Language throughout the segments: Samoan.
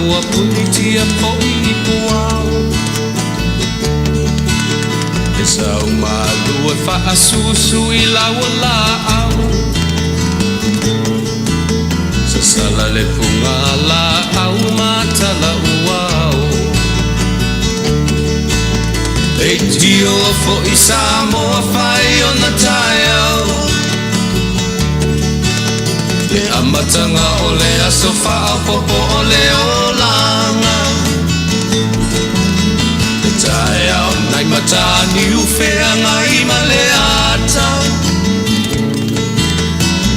Ua punitia foʻi i puao Le sau malu e faasusu i lau laau Sasala le fuga laau ma talauao Leitio foʻi Samoa fai ona taeao Le amataga o le aso faaopoopo o le olaga Le taeao nai Mataniu Feagai ma le ata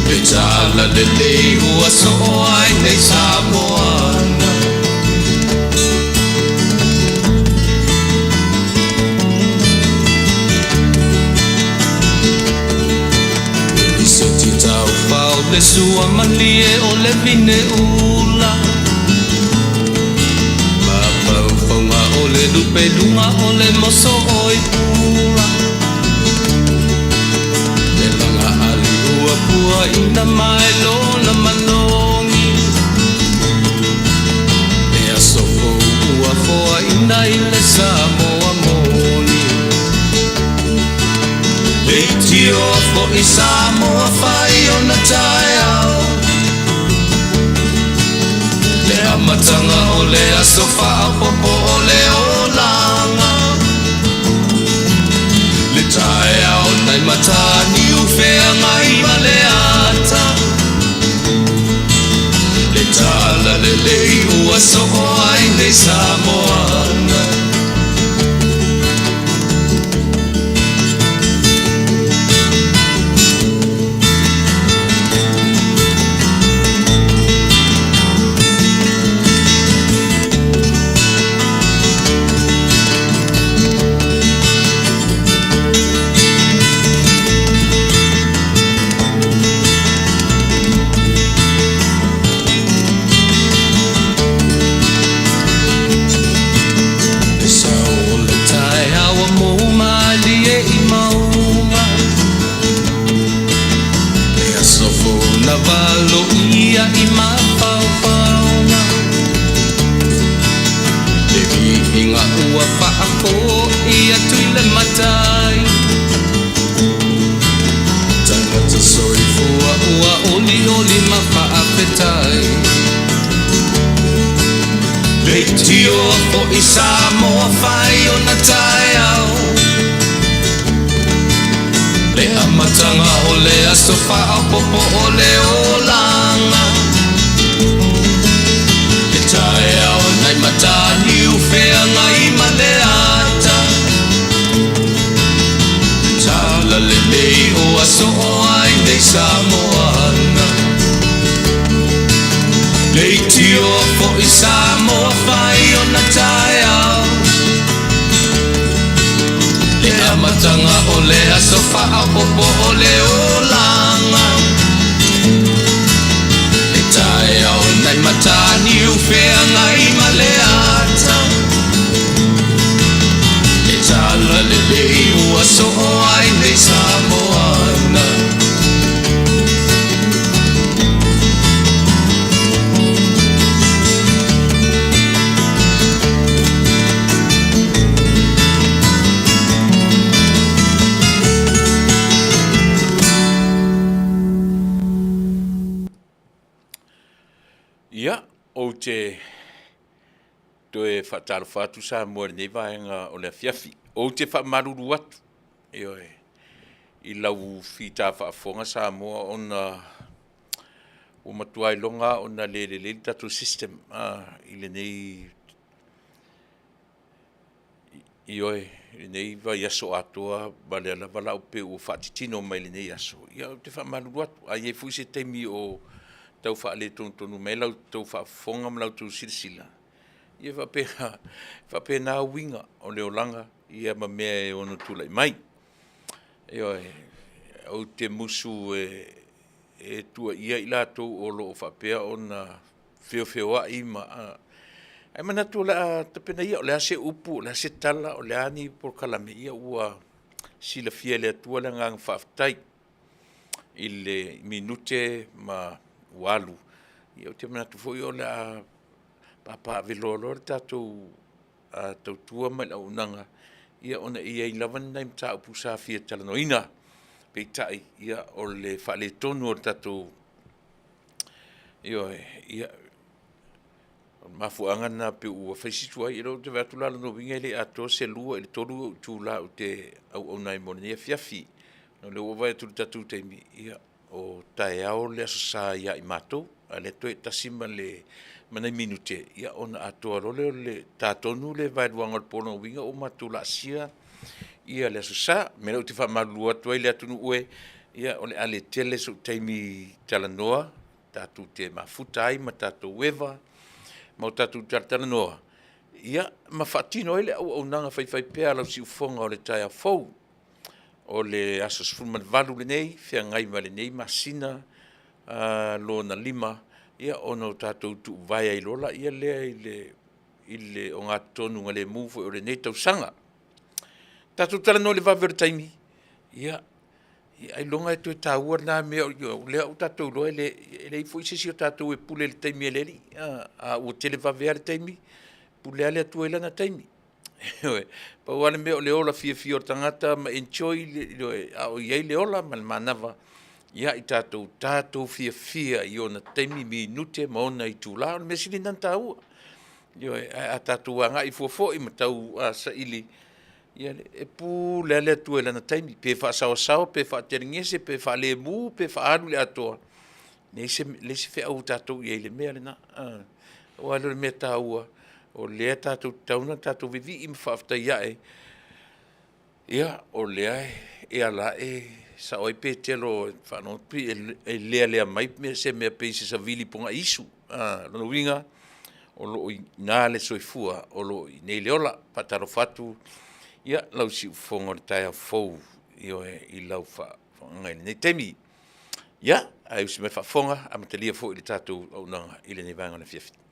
Le talalelei ua soo ai nei Samoana E liseti taufao le sua malie o le vine ula Mafaufauga o le lupeluga o le moso oi pula Le laga ali ua puaina mai lona manogi Le aso fou ua foaina i le Samoa moni Leitio foʻi Samoa fai ona taeao Le amataga o le aso faaopoopo o le olaga Le taeao nai Mataniu Feagai ma le ata Le talalelei ua soo ai nei Samoana. Le sao o le taeao ua mou malie i mauga Le aso fou na valoia i mafaufauga Le viiga ua faafoi atu i le matai Tagata soifua ua olioli ma faafetai Leitio foʻi Samoa fai ona taeao Le amataga o le aso faaopoopo o le olaga Le taeao nai Mataniu Feagai ma le ata Le talalelei ua soo ai nei Samoana Leitio foʻi Samoa fai ona taeao Le amataga o le aso faaopoopo o le olaga Le taeao nai Mataniu Feagai ma le ata Le talalelei ua soo ai nei Samoana. Ia, ou te toe faatalofa atu Samoa i lenei vaega o le afiafi. Ou te faamalulu atu, ioe, i lau fita faafofoga Samoa ona ua matua iloga lava ona le lelei le tatou system i lenei Ioe, i lenei vaiaso atoa ma lea lava la pei ua faatitino mai i lenei aso, ia ou te faamalulu atu, a i ai foi se taimi o tau faaletonutonu mai ai la outou faafofoga ma la outou silasila, ia faapena, faapena uiga o le olaga ia ma mea e ono tulai mai. Ioe, ou te musu e tuuaia i latou o lo o faapea ona feofeoai ma ae manatu o le a tapena ia, o le a se upu, o le a se tala, o le a ni polokalame, ia ua silafia e le Atua le agaga faafetai i le minute ma ua alu. Ia ou te manatu foi o le a Papaaveloa loa le tatou tautua ma le auaunaga, ia ona e i ai lava ni nai mataupu sa fia talanoaina. Peitai, ia o le faaletonu o le tatou, ioe, ia, o le mafuaaga lena pei ua fai si tuai. O lea ou te vaai atu la o lona uiga e le atoa se 2 i le 3 ou itula ou te auauna ai mo lenei afiafi. O lea ua ou vaai atu i le tatou taimi, ia, o taeao le Aso Sa ia i matou, a o lea toe tasi ma nai minute ona atoa loa lea o le ta tonu le vaeluaga o le po, o lona uiga ua matou laasia le Aso Sa. O le mea lea ou te faamalulu atu ai le atunuu e, ia o le a le tele sou taimi talanoa tatou te mafuta ai ma tatou eva ma o tatou talatalanoa ia ma faatino ai le auaunaga faifaipea a lau siufofoga o le taeao fou. O le aso 18 lenei feagai ma lenei masina lona lima, ia ona o tatou tuuvae ai loa lea i le ogatotonugalemu foi o lenei tausaga. Tatou talanoa i le vave o le taimi, ia, ailoga e toe taua lena mea, o lea ua tatou iloa e leai foi se isi o tatou e pule i le taimi a le Alii. A ua televave lava le taimi, pule lava le Atua i lana taimi. Ioe. Pau lava le mea o le ola fiafia o le tagata ma enjoy a o i ai le ola ma le manava, ia tatou fiafia i ona taimi, minute ma ona itula. O le mea sili lena ona taua. Ioe. Ae a tatou agai fua foi ma tau saili, ia e pule lava le Atua i lana taimi, pe faasaoasao pe faatelegese pe faalemu pe faaalu i le atoa, e leai se feau a tatou i ai i le mea lena. Pau lava lea o le mea taua, o lea tatou te tatau ona tatou vivii ma faafetai a'e, ia o lea e ala ae sao ai Petelo e faalogo atu pei e lealea mai se mea pei se savili pogaiisu. O lona uiga, o lo o i ina le soifua o lo o i inei le ola. E faatalofa atu lau siufofoga o le taeao fou, ioe, i lau faafofoga i lenei taimi. Ia, ae usi mai le faafofoga, amatalia foi le tatou auaunaga i lenei vaega o le afiafi.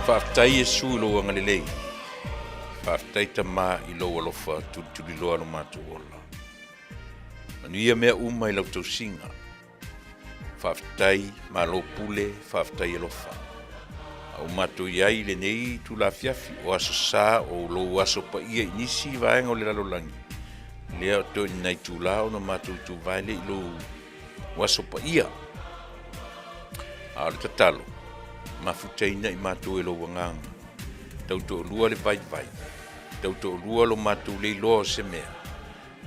Faafetai Iesu i lou agalelei, faafetai Tama i lou alofa tulituliloa lo matou ola. Manuia mea uma i lau tausiga. Faafetai malo pule, faafetai alofa. A ua matou i ai i lenei itula afiafi o Aso Sa o lou aso paia i nisi vaega o le lalolagi, lea o toe ni nai itula ona matou tuvae lea i lou aso paia. A o le tatalo, mafutaina i matou e lou agaga, tautoalua le vaivai, tautoalua lo matou le iloa o se mea,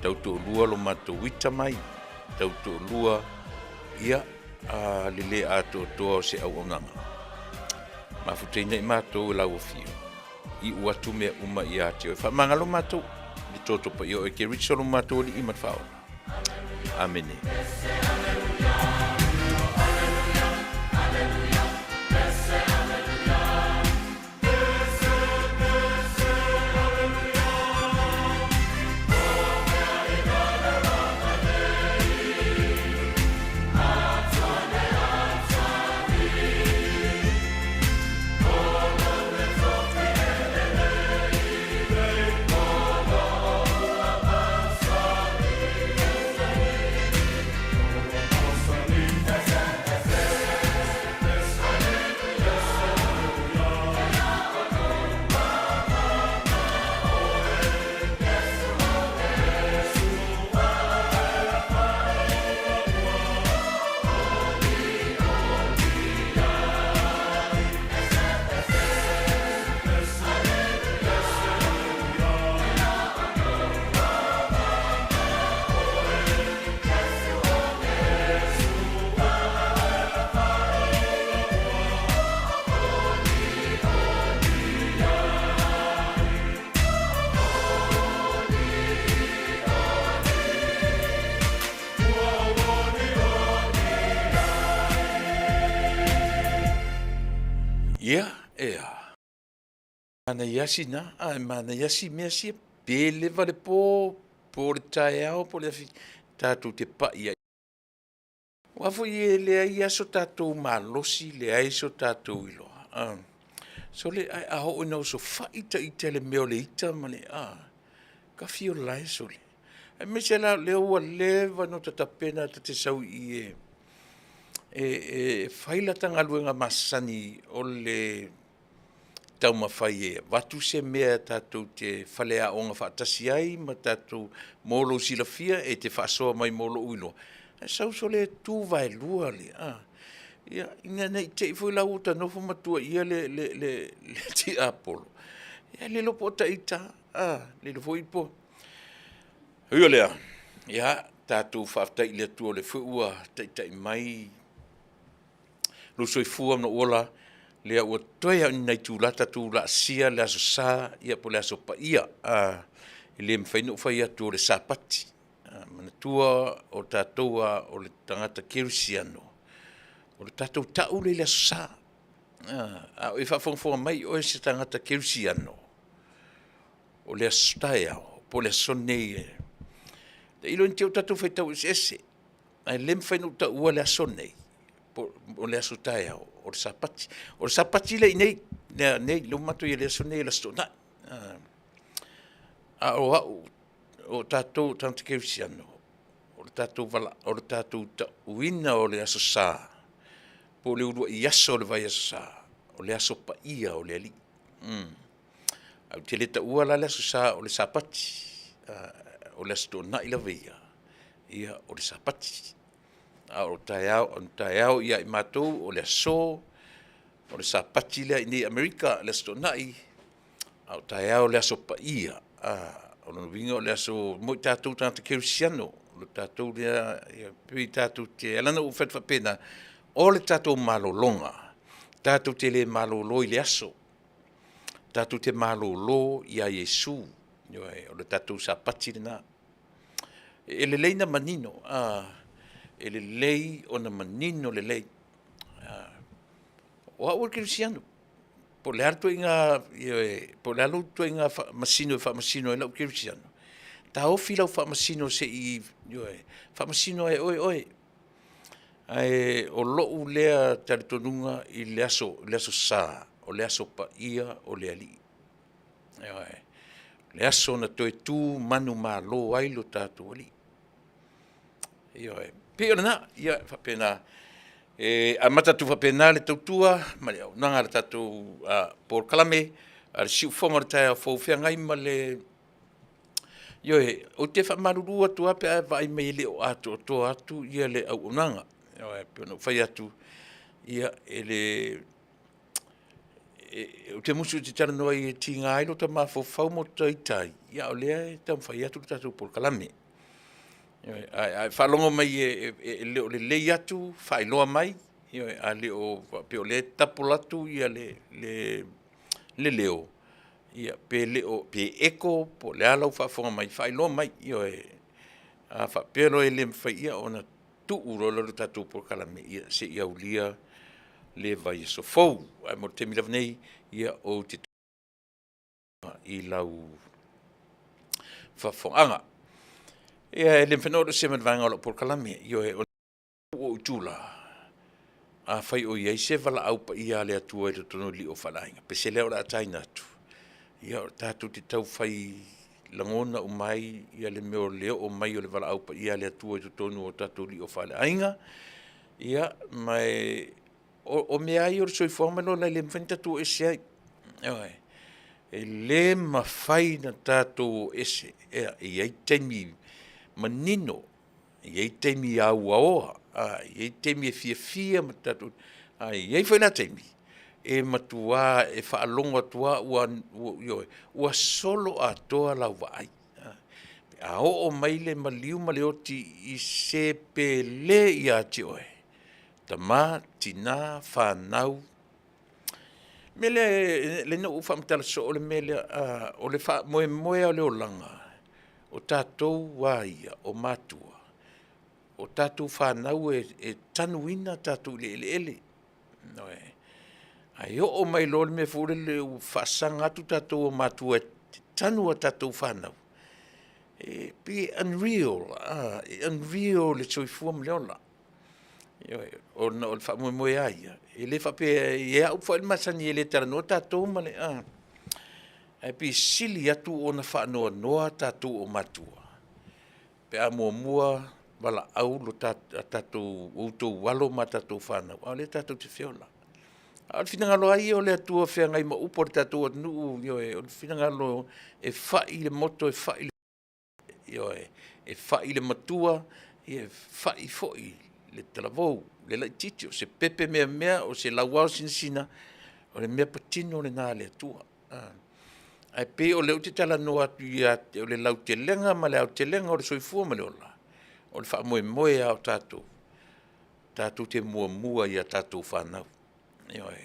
tautoalua lo matou ita mai, tautoalua ia a le le atoatoa o se auaunaga. Mafutaina i matou e lau afio, iu atu mea uma ia te oe. Faamagalo matou i le toto paia o oe Keriso lo matou Alii ma le Faaola. Amene. manaia lava sina, e manaia lava si mea sia, pe leva le po, po o le taeao po o le afiafi, tatou te pai ai. Aua foi e leai lava so tatou malosi leai so tatou iloa, sole ae a oo ina osofai ita i le mea o le ita ma le a, tafi ola e sole, aemaise la o lea ua leva ona ota tapena ta te sau i i e fai lata galuega masani o le taumafai e avatu se mea tatou te faleaoga faatasi ai ma tatou mo lou silafia e te faasoa mai mo lou iloa, ae sau sole e tu vaelua le… Ia ina ne i te i foi la ua ta nofo ma tuuaia le tiapolo, ae le iloa po o ita lava, a, le iloa foi po o… Ui o lea, ia tatou faafetai i le Atua o lea foi ua taitai mai lou soifua ma lou ola, lea ua toe lava o ni nai itula tatou laasia le Aso Sa po o le Aso Paia. E le mafai ona ou fai atu o le Sapati. Manatua o tatou lava o tagata kerisiano, o le tatou tau lea i le Aso Sa. A o e faafogafoga mai o oe o se tagata kerisiano, o le aso taeao po o le aso nei, tailo ne i te i ua tatou faitau eseese, ae le mafai ona ou taua le aso lenei po o le aso taeao o le Sapati. O le Sapati lea i inei lea ua matou i ai i le aso lenei o le Aso Toonai. A o au, o tatou o tagata kerisiano, o le tatou tauina o le Aso Sa po o le uluai aso o le vaiaso Sa, o le aso Paia o le Alii. Ae ou te le taua la le Aso Sa o le Sapati, o le Aso Toonai lava ia o le Sapati. A o taeao ia i matou o le aso, o le Sapati lea i inei i Amerika le Aso Toonai, a o taeao le Aso Paia. O lona uiga o le aso mo i tatou o tagata kerisiano, o tatou lea e pei tatou te… e ala ona ou fai atu faapena, o le tatou malologa, tatou te le malolo i le aso, tatou te malolo ia Iesu, ioe, o le tatou Sapati lena. E lelei ona manino, e lelei ona manino lelei, o au o le kerisiano, po o le a le ituaiga, ioe, po o le a lou ituaiga faamasino e faamasino ai lou kerisiano, taofi lau faamasino se i, ioe, faamasino lava e oe oe. Ae o lou lea talitonuga i le Aso Sa, o le aso Paia o le Alii. Ioe. O le aso na toe tu manumalo ai lo tatou Alii. Ioe. E pei o lena, e faapena, e amata atu faapena le tautua ma le auaunaga a le tatou polokalame a le siufofoga o le taeao fou, feagai ma le… Ioe, ou te faamalulu atu lava pe a e vaai mai e le o atoatoa atu le auaunaga. Ioe, e pei ona ou fai atu, ia ou te musu ou te talanoa e tiga ai lota mafaufau ma ota ita ai, a o lea e taumafai atu le tatou polokalame. Ioe. Ae a e faalogo mai e le o lelei atu, faailoa mai, ioe, a le o faapea o lea e double atu le leo, ia pe le o, pe echo po o le a lau faafofoga mai, faailoa mai, ioe. A faapea loa e le mafai, ia ona tuu loa lea o le tatou polokalame seia aulia le vaiaso fou. Ae mo le taimi lava nei, ia ou te i lau faafofogaaga. Ia e le mafai ona ou alu ese ma le vaega o lau polokalame, ioe, o ou itula, afai o i ai se valaau paia a le Atua i totonu o lio faaleaiga, pese lea o le a taina atu? Ia tatou te taufai lagona uma ai le mea o le oo mai o le valaau paia a le Atua i totonu o tatou lio faaleaiga, ia ma o mea lava ia o le soifuaga ma le ola e le mafai ona tatou o ese ai. Ioe. E le mafai ona tatou o ese, e i ai taimi manino, e i ai taimi auaoa, e i ai taimi e fiafia ae i ai foi la taimi e matua e faalogo atu lava ua, ua solo atoa lau vaai. Pe a oo mai le maliu ma le oti i se pele ia te oe, tama, tina, fanau. O le mea lea e ala ai ona ou faamatala soo le mea lea, o le faamoemoe lava o le olaga, o tatou lava ia o matua, o tatou fanau e tanuina tatou i le eleele. Ioe. Ae oo mai loa le mea foi lele ua faasaga atu tatou o matua e tanu a tatou fanau, e pei e unreal, e unreal le soifua ma le ola. Ioe, ona o le faamoemoe lava ia, e le faapea e i ai lava upu foi lea masani e le talanoa tatou ma le ae pei e sili atu ona faanoanoa tatou o matua pe a muamua valaau outou alo ma tatou fanau, a o lea tatou te feola. A o le finagalo lava ia o le Atua e feagai ma upu a le tatou atunuu, ioe, o le finagalo e fai le moto e fai, ioe, e fai le matua, e fai foi le talavou, le laitiiti, o se pepe meamea o se lauao sinasina, o le mea patino lena a le Atua. Ae pei o lea ou te talanoa atu ia te oe i le lautelega ma le aotelega o le soifua ma le ola, o le faamoemoe lava o tatou, tatou te muamua i a tatou fanau. Ioe.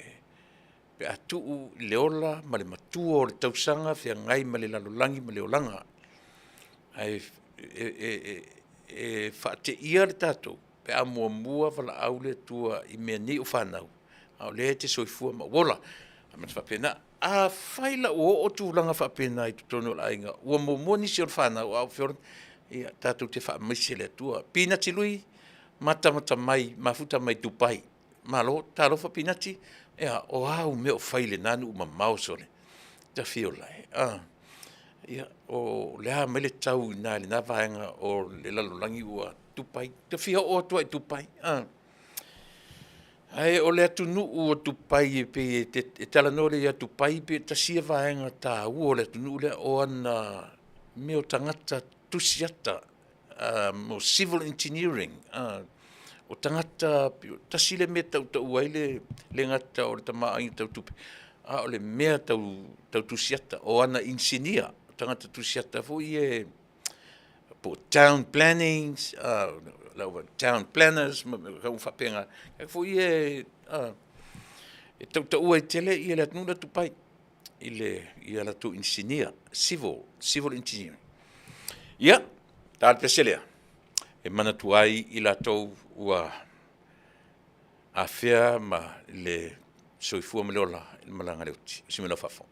Pe a tuu le ola ma le matua o le tausaga feagai ma le lalolagi ma le olaga, ae faateia le tatou pe a muamua valaau le Atua i mea nei o fanau, a o lea e te soifua ma ou ola. E faapena. Afai la ua oo tulaga faapena i totonu o le aiga ua muamua nisi o le fanau a o feola, ia tatou te faamaise i le Atua. Pinati Lui, matamata mai, mafuta mai Dubai. Malo, talofa Pinati, o a au mea o fai i lena nuu mamao sole? Ta fia ola e a? Ia, o le a mai le tau i ina i lena vaega o le lalolagi ua Dubai? Ou te fia oo atu lava i Dubai a? Ae o le atunuu o Dubai e pei e talanoa lelei ia Dubai pei tasi ia vaega taua o le atunuu lea, o ana mea o tagata tusiata mo civil engineering, o tagata tasi lea mea e tautaua ai le le gata o le tamaoaiga tau tupe, a o le mea tau tusiata. O ana inisinia, o tagata tusiata foi ia po o town planning, town planners ma mea uma faapena foi ia e tautaua ai tele le atunuu lea o Dubai i a latou inisinia, civil engineering. Ia, ta le pese lea, e manatua ai i latou ua afea le soifua ma le ola i le malaga a le oti. O si mea la ua faafofoga.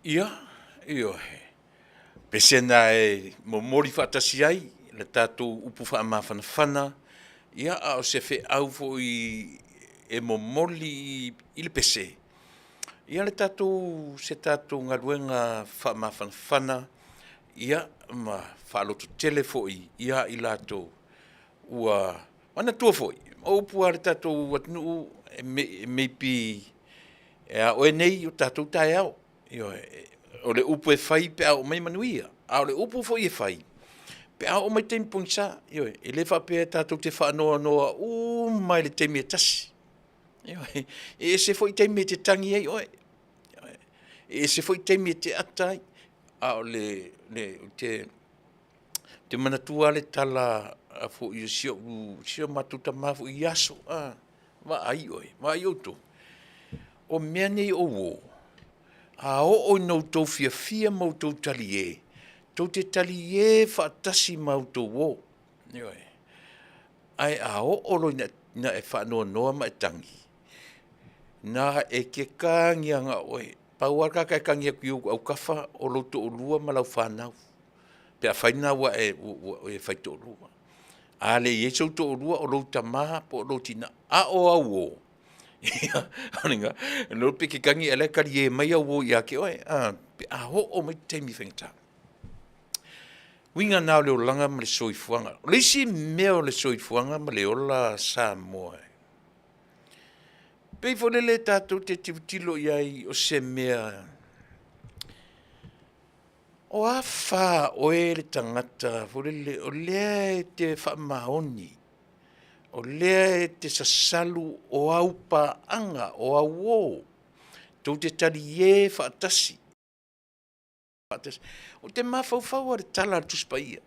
Ia, ioe, pese na e momoli faatasi ai le tatou upu faamafanafana, ia a o se feau foi e momoli i le pese, ia le tatou, se tatou galuega faamafanafana, ia ma faalototele foi ia i latou ua manatua foi, o upu lava a le tatou atunuu, e maybe e a oe nei o tatou taeao. Ioe, o le upu e fai pe a oo mai manuia, a o le upu foi e fai pe a oo mai taimi pogisa. Ioe, e le faapea tatou te faanoanoa uma lava i le taimi e tasi. Ioe, e ese foi taimi e te tagi ai oe, e ese foi taimi e te ata ai. A o le, ou te manatua lava le tala foi a si o matou tama foi i ia aso, a, vaai oe, vaai outou, o mea nei o uo, a oo ina outou fiafia ma outou talie, tou te talie faatasi ma a outou uo. Ioe. Ae a oo loa ina e faanoanoa ma e tagi, na e te tagi lava na o oe. Pau lava le tagata e tagi atu i ou autafa o lou toalua ma lau fanau, pe afai na ua e faitoalua. A leai sou toalua, o lou tama po o lou tina, a o au uo, ia o lena, pe e te tagi a o la e talie mai au uo ia te oe pe a oo mai taimi faigata. O uiga na o le olaga ma le soifuaga. O le isi mea o le soifuaga ma le ola Samoa, pei foi lele tatou te tilotilo i ai o se mea, o a fa o oe le tagata foi lele o lea e te faamaoni, o lea e te sasalu o au paaga, o au uo, tou te talie faatasi. Ou te mafaufau lava i le tala a le Tusi Paia,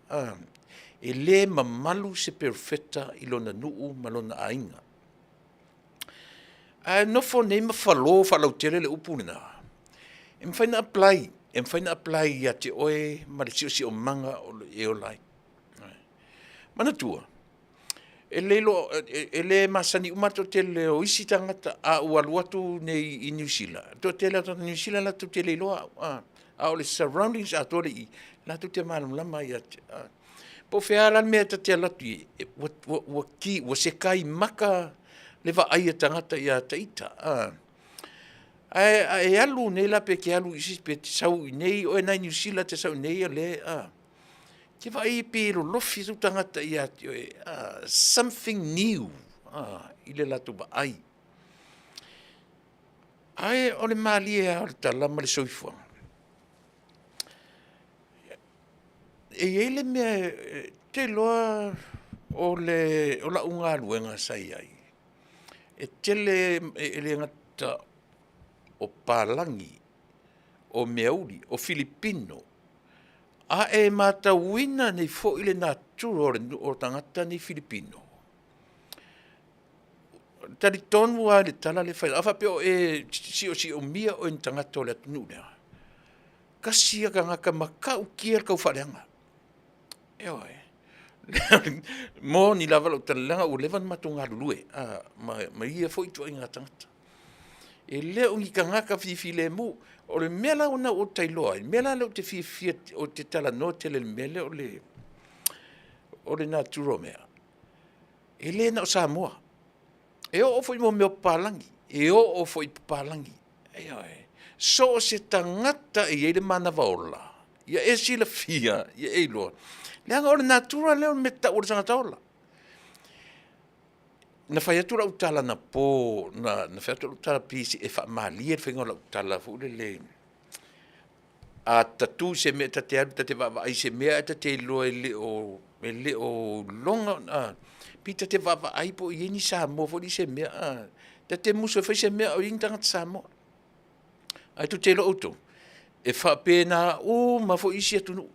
e le mamalu se perofeta i lona nuu ma lona aiga. A e nofo nei ma falo faalautele le upu lena, e mafai ona apply, e mafai ona apply ia te oe ma le siosiomaga e ola ai. Manatua, e le masani uma lava le toatele o isi tagata, a ou alu atu nei i Niu Sila, o le toatele lava o tagata Niu Sila latou te le iloa au, a o le surroundings atoa lea e i i, latou te malamalama ia te au. Po o fea lava la le mea ta te alu atu i ai, ua sekai maka le vaai a tagata ia te ita. Ae a e alu nei la pe te alu pe te sau i inei oe na i Niu Sila e te sau i inei o lea e… e te vaai pei e lolofi sou tagata ia te oe, something new i le latou vaai. Ae o le malie lava o le tala ma le soifuaga, e i ai le mea, ou te iloa o lau galuega sa i ai, e tele, e le gata o palagi, o meauli, o Filipino, a e matauina nei foi le natura o tagata nei Filipino, e talitonu lava i le tala lea e fai, a faapea o e siosiomia oe e ni tagata o le atunuu lea, tasi ia tagata matautia le taufaaleaga, ioe. E moni lava lau tala leaga ua leva ona matou galulue ma ia foi ituaiga tagata. E le o ni tagata fifilemu. O le mea la lena ua ta iloa ai, o le mea la lea ou te fiafia ou te talanoa tele i le mea lea o le natura o mea, e le na o Samoa, e oo foi i mea o papalagi, e oo foi i papalagi. Ioe. So o se tagata e i ai le manava ola, ia e silafia, ia e iloa, leaga o le natura lea o le mea e tau o le tagata ola. Na fai atu lau tala anapo, na fai atu lau tala pei e faamalie le faiga o lau tala foi lele, a ta tu i se mea ta te alu ta te vaavaai i se mea ae ta te iloa e le o iloga ona, pei ta te vaavaai po o i ai ni Samoa foi lea i se mea a, ta te musu e fai se mea a o i ai ni tagata Samoa. Ae tou te iloa outou, e faapena uma foi isi atunuu,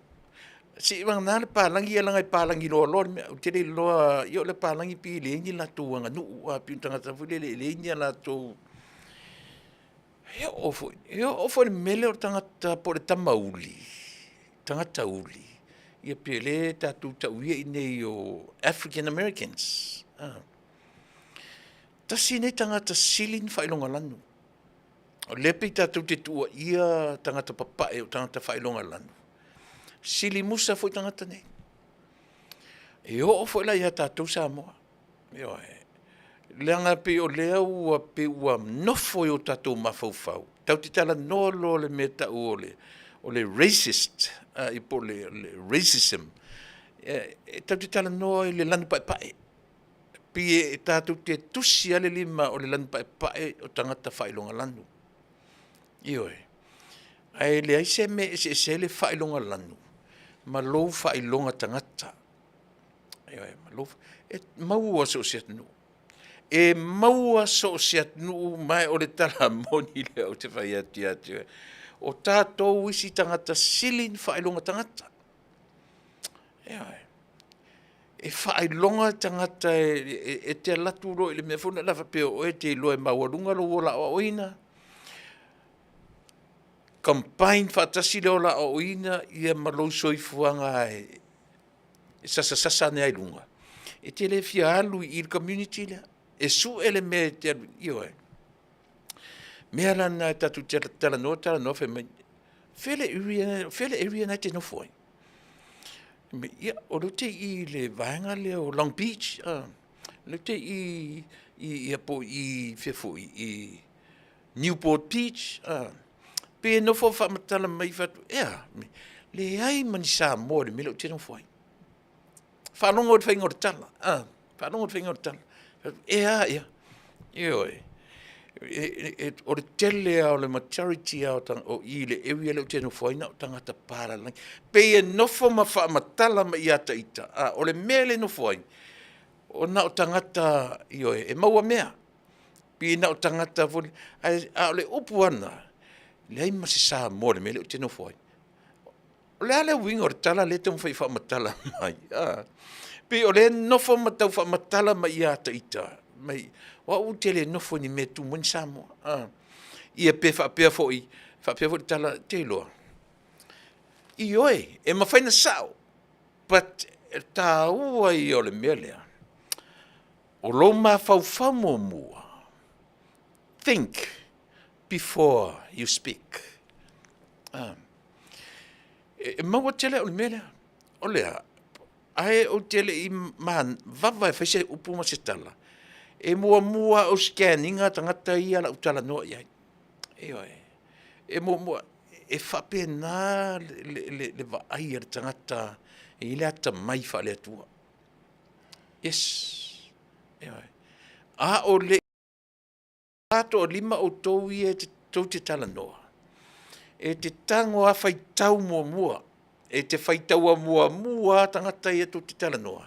seiavagana le palagi leaga e palagi loaloa le mea. Ou te le iloa, ia o le palagi pei e leai ni latou aganuu, pei o ni tagata foi lele e leai ni latou… E oo foi i le mea lea o le tagata po o le tamauli, tagata uli, ia pei o lea tatou te tau ia i inei o African Americans. Tasi lenei tagata sili ona faailogalanu. O lea pei tatou te tuuaia tagata papae o tagata faailoga lanu, sili musa foi tagata nei. E oo foi la ia tatou Samoa, ioe, leaga e pei o lea ua pei ua nofo i o tatou mafaufau, tatou te talanoa loa i le mea e tau o le racist po o le racism, e tatou te talanoa i le lanu paepae. E pei e tatou te tusi lava le lima o le lanu paepae o tagata faailogalanu. Ioe, ae leai se mea e eseese ai le faailogalanu ma lou faailoga tagata. Ioe, e maua i so o se atunuu. E maua i so o se atunuu ma o le tala moni lea ou te fai atu ia te oe. O tatou isi tagata sili ona faailoga tagata. Ioe, e faailoga tagata e te alu atu loa i le mea foi lea faapea o oe e te iloa e maualuga lou ola aoaoina, combine faatasi le ola aoaoina ma lou soifuaga e sasasa ane lava i luga, e te le fia alu i i i le community lea. E sue le mea e te alu, ioe. O le mea la lena tatou te talanoa talanoa fai mai, o fea le area lena e te nofo ai? Fai mai, ia o lea ou te i i le vaega lea o Long Beach, o lea ou te i i po o i i foi i Newport Beach, pei e nofo ma faamatala mai, ou fai atu, e a? Leai ma ni Samoa i le mea lea ou te nofo ai. Faalogo i le faiga o le tala, faalogo i le faiga o le tala. E a ea? Ioe, o le tele lava o le majority lava o i i le area lea ou te nofo ai na o tagata papalagi. E pei e nofo ma faamatala mai ia te ita, o le mea lea e nofo ai, na o tagata, ioe, e maua mea. Pei na o tagata foi lea, a o le upu lava lena, e leai ma se Samoa i le mea lea ou te nofo ai. O le a le uiga o le tala lea e taumafai e faamatala mai? E pei o lea e nofo ma tau faamatala mai ia te ita, o au ou te le nofo i ni mea e tu mai ai ni Samoa. Ia pe faapea foi, faapea foi le tala, ou te iloa, ioe, e mafai ona sao, but o le taua ia o le mea lea, o lou mafaufau muamua, think before you speak. E maua tele au i le mea lea. O le a? Ae ou te le i vava e fai se upu ma se tala, e muamua lava ou scan ina tagata ia o le a ou talanoa i ai. Ioe. E muamua, e faapena le vaai a le tagata e i ai le atamai faale-Atua. Yes. Ioe. A o le i toalima outou ia tou te talanoa, e te tago lava faitau muamua, e te faitaua muamua lava tagata ia tou te talanoa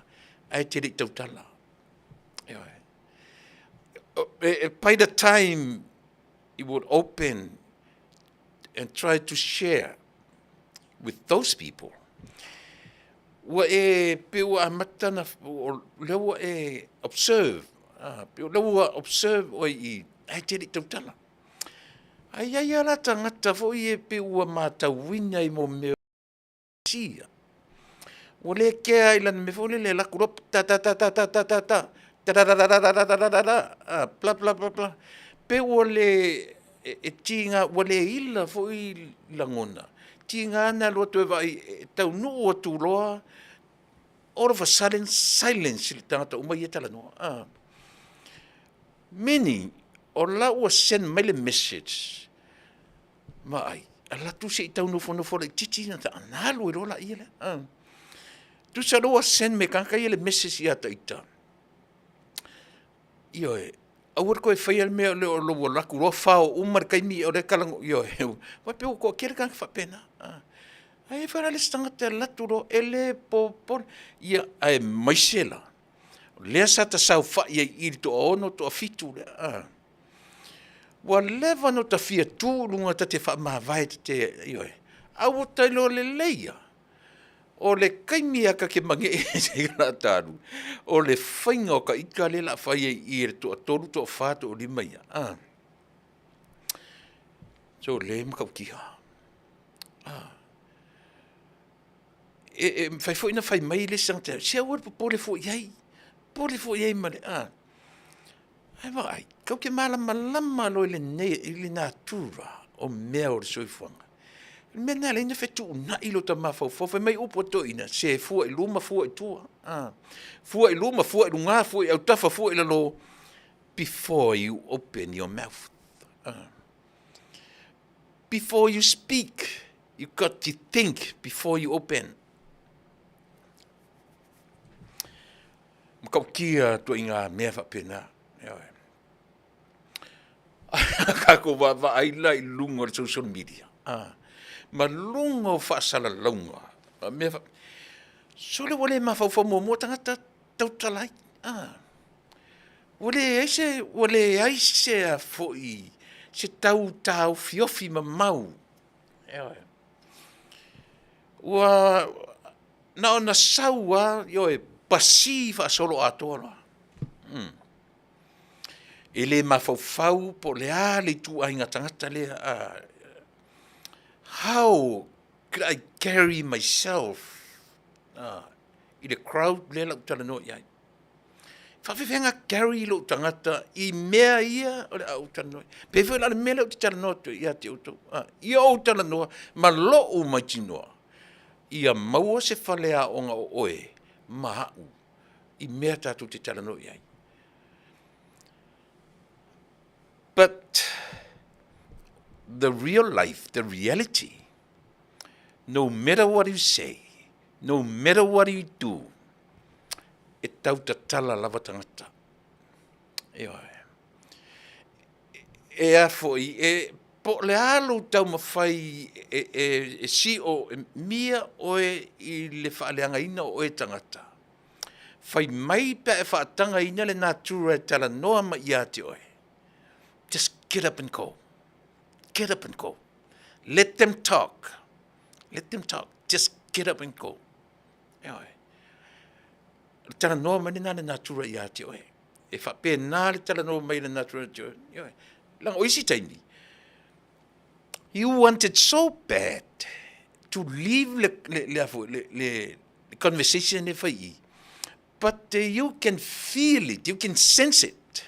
ae te le i tautala. Ioe. By the time you would open and try to share with those people, ua e pei ua amata ona, o lea ua e observe, pei o lea ua observe oe i i ae te le i tautala. Ae i ai lava la tagata foi ia pei ua matauina i mea o sia, ua le kea i lana mea foi lele e alu atu loa ta ta ta ta ta ta ta tadadadadadadadada bla bla bla bla, pei ua le, e tiga ua le ila foi lagona, tiga ona alu atu e vaai e taunuu atu loa, all of a sudden silence i tagata uma ia e talanoa. Meaning, o la ua send mai le message, vaai, alu atu se i tau nofonofo laitiiti ona alu ai loa lea lea. Tusa o lea ua send mai e le tagata ia le message ia ita, ioe, aua le toe faia le mea lea o lou alu atu loa fao uma le taimi o lea e talanoa, ioe, aua e pei ua toatele tagata faapena. Ae i ai foi la le isi tagata e alu atu loa e le popole, ia aemaise la o lea sa ta saofai ai i i le toaono toafitu lea a, ua leva ona ta fia tu i luga ta te faamavae ta te, ioe, ae ua ta iloa lelei lava o le taimi lava ta te magee ai o le a ta alu, o le faiga o ta ita lea o le a fai ai i i e le toatolu, toafa, toalima ia, a, se o lea e matautia. E mafai foi ona fai mai le isi tagata, se aua le popole fua i ai, popole fua i ai ma le a. Ae vaai, kau te malamalama loa i lenei, i le natura o mea o le soifuaga. O le mea lena e ala ai ona fetuunai lota mafaufau, fai mai upu a toeaiina, se fua i luma fua i tua, fua i luma fua i luga, fua i autafa fua i lalo, before you open your mouth. Before you speak, you got to think before you open. Matautia ituaiga mea faapena. Ioe. A tatou vaavaai la i luga o le social media, ma luga o faasalalauga, ma mea faapena, sole ua le mafaufau muamua tagata tautala ai. Ua leai se, ua leai se a foi, se tau taofiofi mamau. Ioe. Ua na ona sau lava, ioe, pasi faasoloatoa loa. E le mafaufau po o le a le ituaiga tagata lea, how could I carry myself i le crowd lea o le a ou talanoa i ai. E faapefea ona carry lou tagata i mea ia o le a ou talanoa ai. E pei foi la o le mea lea ou te talanoa atu ai ia te outou, ia ou talanoa ma lou mautinoa, ia maua se faleaoga o oe ma au i mea tatou te talanoa i ai. But the real life, the reality, no matter what you say, no matter what you do, e tau tatala lava tagata. Ioe. E a foi, e, po o le a lou taumafai e, e, e sio, e mia oe i le faaleagaina o oe tagata. Fai mai pe a e faatagaina le natura e talanoa mai ia te oe. Just get up and go. Get up and go. Let them talk. Let them talk. Just get up and go. Ioe. O le talanoa mai lena a le natura ia te oe. E faapena le talanoa mai a le natura ia te oe. Ioe. Leaga o isi taimi, you want it so bad to leave le, le, le, le, le, le conversation e fai i, but you can feel it, you can sense it.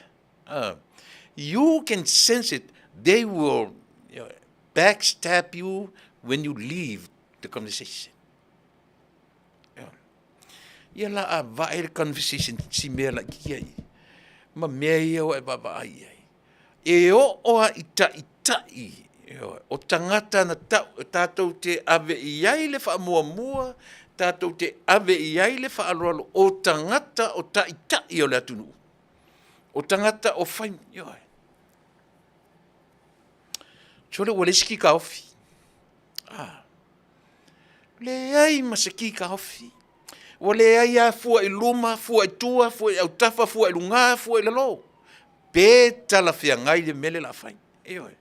You can sense it. They will backstab you when you leave the conversation. Ia la a vae le conversation si mea laitiiti ai, ma mea ia ua e vaavaai i ai. E oo lava i taitai o tagata na tau, tatou te ave i ai le faamuamua, tatou te ave i ai le faaaloalo o tagata o taitai o le atunuu, o tagata o fai, ioe. Sole ua leai se ki taofi. Ah. Leai ma se ki taofi. Ua leai lava fua i luma, fua i tua, fua i autafa, fua i luga, fua i lalo. Pe talafeagai le mea lea o le a fai. Ioe.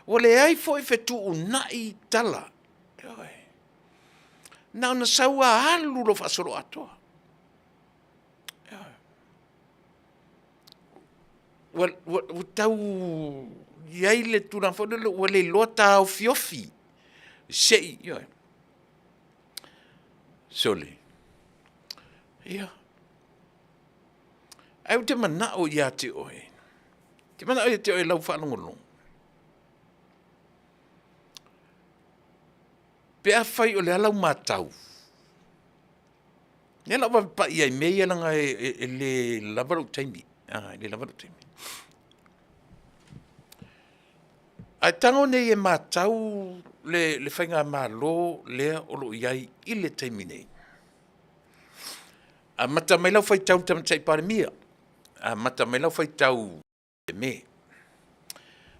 Ua leai foi fetuunai tala. Ioe. Na ona sau lava alu loa faasoloatoa. Ioe. Ua, ua, ua tau i ai le tulaga foi lele ua le iloa taofiofi se i, ioe. Sole, ia, ae ou te manao ia te oe, te manao ia te oe i lau faalogologo, pe afai o le a lau matau, lea la ua vave pai ai i mea ia leaga e le lava lou taimi, e le lava lou taimi. Ae tago nei e matau le faigamalo lea o lo o i ai i le taimi nei. Amata mai lau faitau i le Tamaitai Palemia, amata mai lau faitau i le me.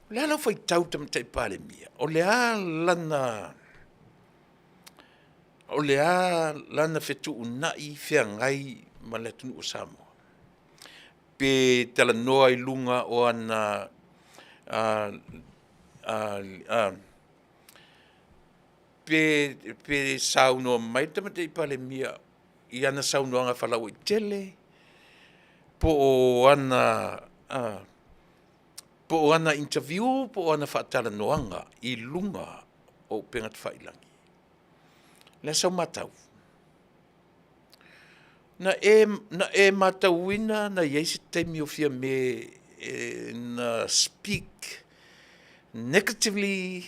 O le a lau faitau i le Tamaitai Palemia? O le a lana, o le a lana fetuunai feagai ma le atunuu o Samoa? Pe talanoa i luga o ana pe saunoa mai le Tamaitai Palemia i ana saunoaga faalauaitele po o ana po o ana interview po o ana faatalanoaga i luga o upega tafailagi. O le a sau matau? Na e, na e matauina na i ai se taimi o Fiame na speak negatively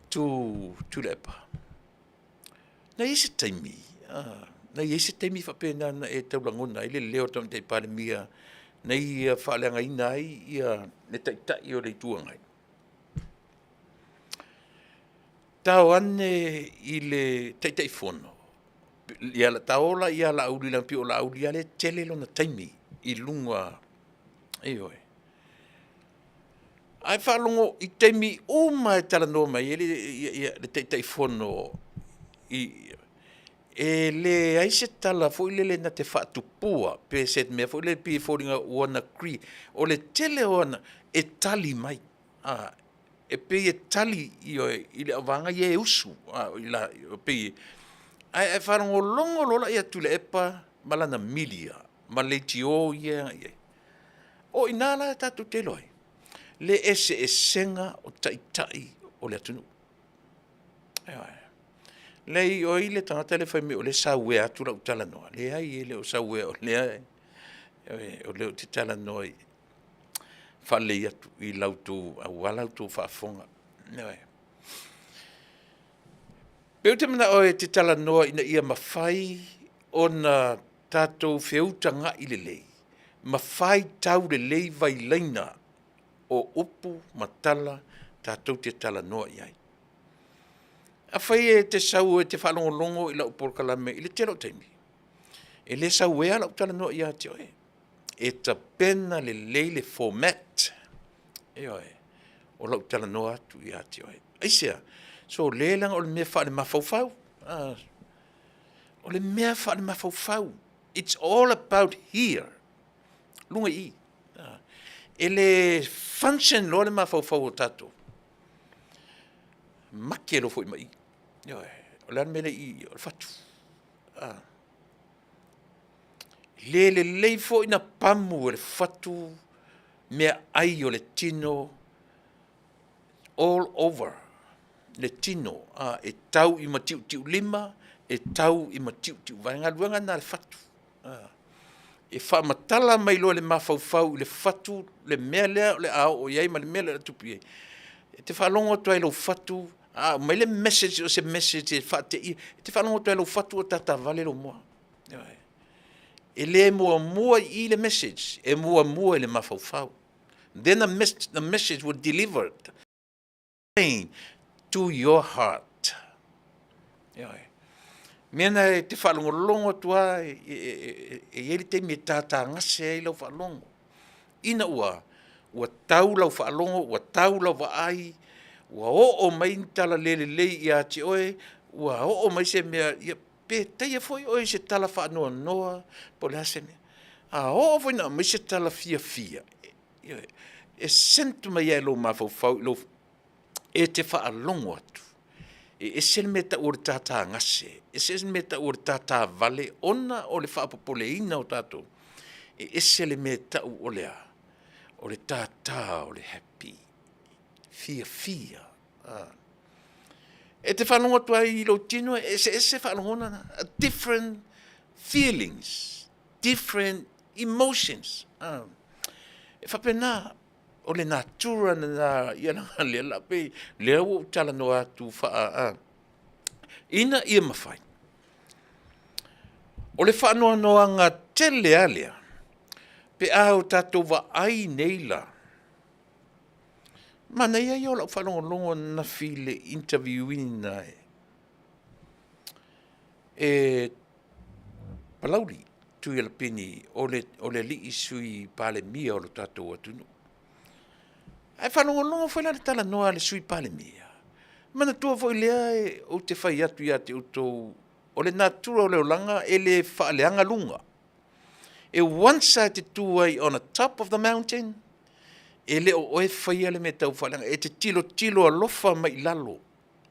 to Tuilaepa. Na i ai se taimi, na i ai se taimi faapena na e tau lagona ai le leo o le Tamaitai Palemia na ia faaleagaina ai le Taitai o le Itu Agai? Tao ane i le Taitaifono, tao la ia Laauli leaga e pei o Laauli lava lea e tele lona taimi i luga, ioe. Ae faalogo i taimi uma lava e talanoa mai ai le Taitaifono, e leai se tala foi lele na te faatupua pe se mea foi lele pei e foliga ua na agree. O le tele o ana, e tali mai, e pei e tali, ioe, i le vaega ia e usu, ae a faalogologo loa la ia Tuilaepa ma lana media ma leitio ia e agai i ai, o i ina la tatou te iloa ai le eseesega o Taitai o le atunuu. Ioe. Leai o ai le tagata lea fai mai o lea e sauea atu lau talanoa? Leai e le o sauea o lea ou te talanoa e faalelei atu i la outou aua la outou faafofoga. Ioe. O lea ou te manao ou te talanoa ina ia mafai ona tatou feutagai lelei ma faitau lelei vailaina o upu ma tala tatou te talanoa i ai. Afai e te sau e te faalogologo i lau polokalame i le tele o taimi, e le sauea lau talanoa ia te oe, e tapena lelei le format, ioe, o lau talanoa atu ia te oe. Aisea? Sole leaga o le mea faale-mafaufau, o le mea faale-mafaufau, it's all about here, luga i i. E le function loa le mafaufau o tatou, make loa foi ma i. Ioe. O le a le mea lea e i i? O le fatu. E le lelei foi ona pamu e le fatu meaai o le tino all over le tino, e tau i matiutiulima, e tau i matiutiuvae. O le galuega lena a le fatu. E faamatala mai loa e le mafaufau i le fatu le mea lea o le a oo i ai ma le mea lea o le a tupu i ai, e te faalogo atu lava i lou fatu a aumai le message o se message e faateia, e te faalogo atu lava i lou fatu o tatatavale lou moa. Ioe. E le muamua i i le message, e muamua i le mafaufau. Then the message will delivered to your heart. Ioe. Mea na e te faalogologo atu lava e i ai le taimi e tatagase ai lau faalogo, ina ua ua tau lau faalogo, ua tau lau vaai, ua oo mai ni tala le lelei ia te oe, ua oo mai se mea, ia pe taia foi oe i se tala faanoanoa po o le a se mea, a oo foi ina aumai se tala fiafia, ioe, e sent mai lava i lou mafaufau e te faalogo atu, e ese le mea e tau o le tatagase, e ese le mea e tau o le tatavale ona o le faapopoleina o tatou, e ese le mea e tau o le a? O le tata o le happy, fiafia. E te faalogo atu lava i lou tino e eseese faalogona na, different feelings, different emotions. E faapena, o le natura lena, ia leaga o lea la pei, lea ua ou talanoa atu ina ia mafai. O le faanoanoaga tele lava lea pe a o tatou vaai nei la, manaia ia o lau faalogologo ananafi i le interview ina e Palauli Tuialepini o le alii Sui Palemia o le tatou atunuu. Ae faalogologo foi la i le talanoa a le Sui Palemia, manatua foi lea ou te fai atu ia te outou, o le natura o le olaga e le faaleaga luga. E once lava e te tu ai on the top of the mountain, e le o oe e faia le mea e tau faaleaga, e te tilotilo alofa mai i lalo, o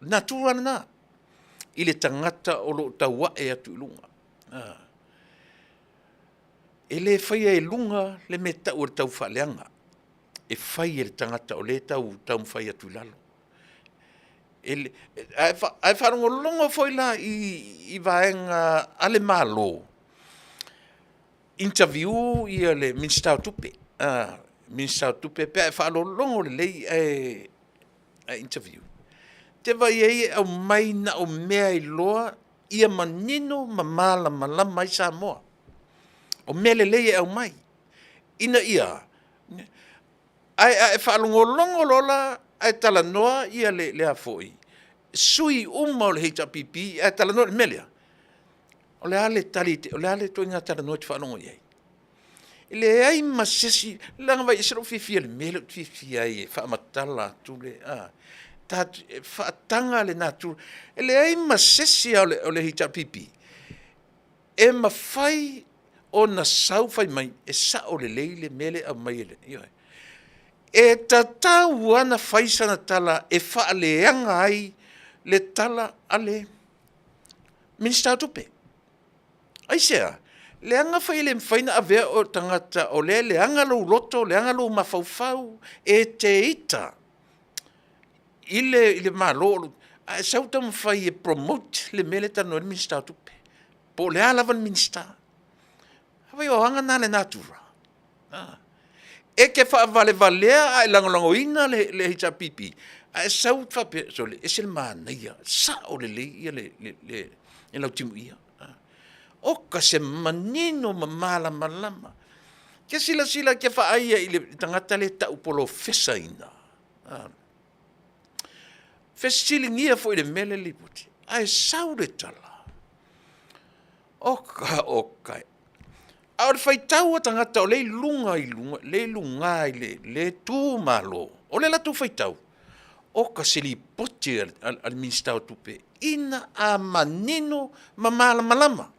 le natura lena i le tagata o lo o tau ae atu i luga. E le faia e luga le mea e tau o le taufaaleaga, e fai e le tagata o lea e tau taumafai atu i lalo. Ae faalogologo foi la i vaega a le Malo, interview le Minisita o Tupe. Minisita o Tupe pe a e faalogologo lelei ae ae interview, te vaai ai e aumai na o mea iloa ia manino ma malamalama ai Samoa. O mea lelei e aumai ina ia, ae a e faalogologo loa la ae talanoa ia le a foi, sui uma o le HRPP ae talanoa i le mea lea, o le a le tali, o le a le ituaiga talanoa e te faalogo i ai? E leai ma se isi, leaga e ese lou fiafia i le mea lea ou te fiafia ai e faamatala atu le e faataga le natura. E leai ma se isi o le HRPP e mafai ona sau fai mai e sao lelei le mea lea e aumai e le, ioe. E tatau lava ona fai sana tala e faaleaga ai le tala a le Minisita o Tupe. Aisea? Leaga foi e le mafai ona avea oe o le tagata o lea e leaga lou loto leaga lou mafaufau, e te ita i le Malo ae sau taumafai e promote le mea lea e talanoa ai le Minisita o Tupe, po o le a lava le Minisita. Afai o aga na a le natura, a? E te faavalevalea ae lagolagoina le HRPP, ae sau faapea, sole, e ese le manaia, sao lelei le Lautimuia. Oka se manino ma malamalama. Kia silasila, kia vaai i le tagata lea e tau polofesa ina, fesiligia foi i le mea lea o le lipoti, ae sau le tala, oka oka e, a o le faitau a tagata o lea e i luga i luga, lea e i luga i le tu malo, o le latou faitau, oka se lipoti a le Minisita o Tupe ina a manino ma malamalama.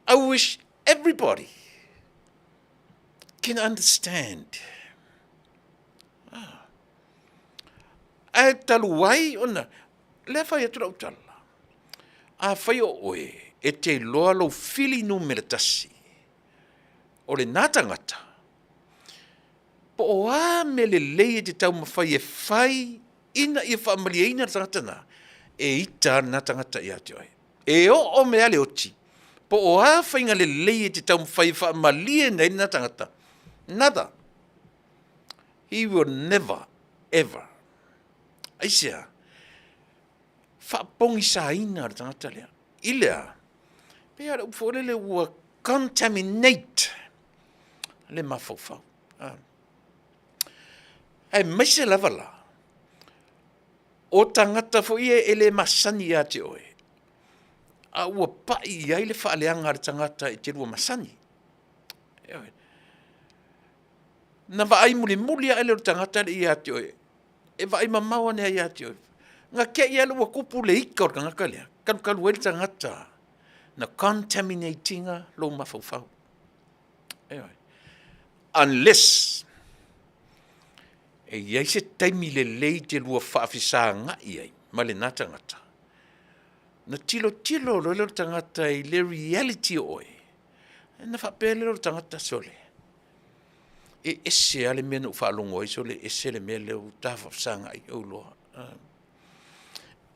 I wish everybody can understand. Ae talu ai ona, lea e fai atu lau tala, afai o oe e te iloa lou fili numera tasi, o lena tagata, po o a mea lelei e te taumafai e fai ina ia faamalieina le tagata lena, e ita lava lena tagata ia te oe. E oo mai lava le oti, po o a faiga lelei e te taumafai e faamalieina ai lena tagata, nada. He will never ever. Aisea? Faapogisaina le tagata lea. I le a? Pei lava o le upu foi lele ua contaminate le mafaufau. Aemaise lava la, o tagata foi ia e le masani ia te oe, a ua pai i ai le faaleaga a le tagata e te lua masani. Ioe. Na vaai mulimuli ae lea o le tagata lea ia te oe, e vaai mamao ane lava ia te oe. Na te i lava ua tupu le ita o le tagata lea, talu talu ai le tagata na contaminate ina lou mafaufau. Ioe. Unless e i ai se taimi lelei te lua faafesagai ai ma lena tagata, na tilotilo loa lea o le tagata i le reality o oe, ona faapea lea o le tagata, sole, e ese lava le mea na ou faalogo ai, sole, e ese le mea lea ua ta faafesagai ou iloa.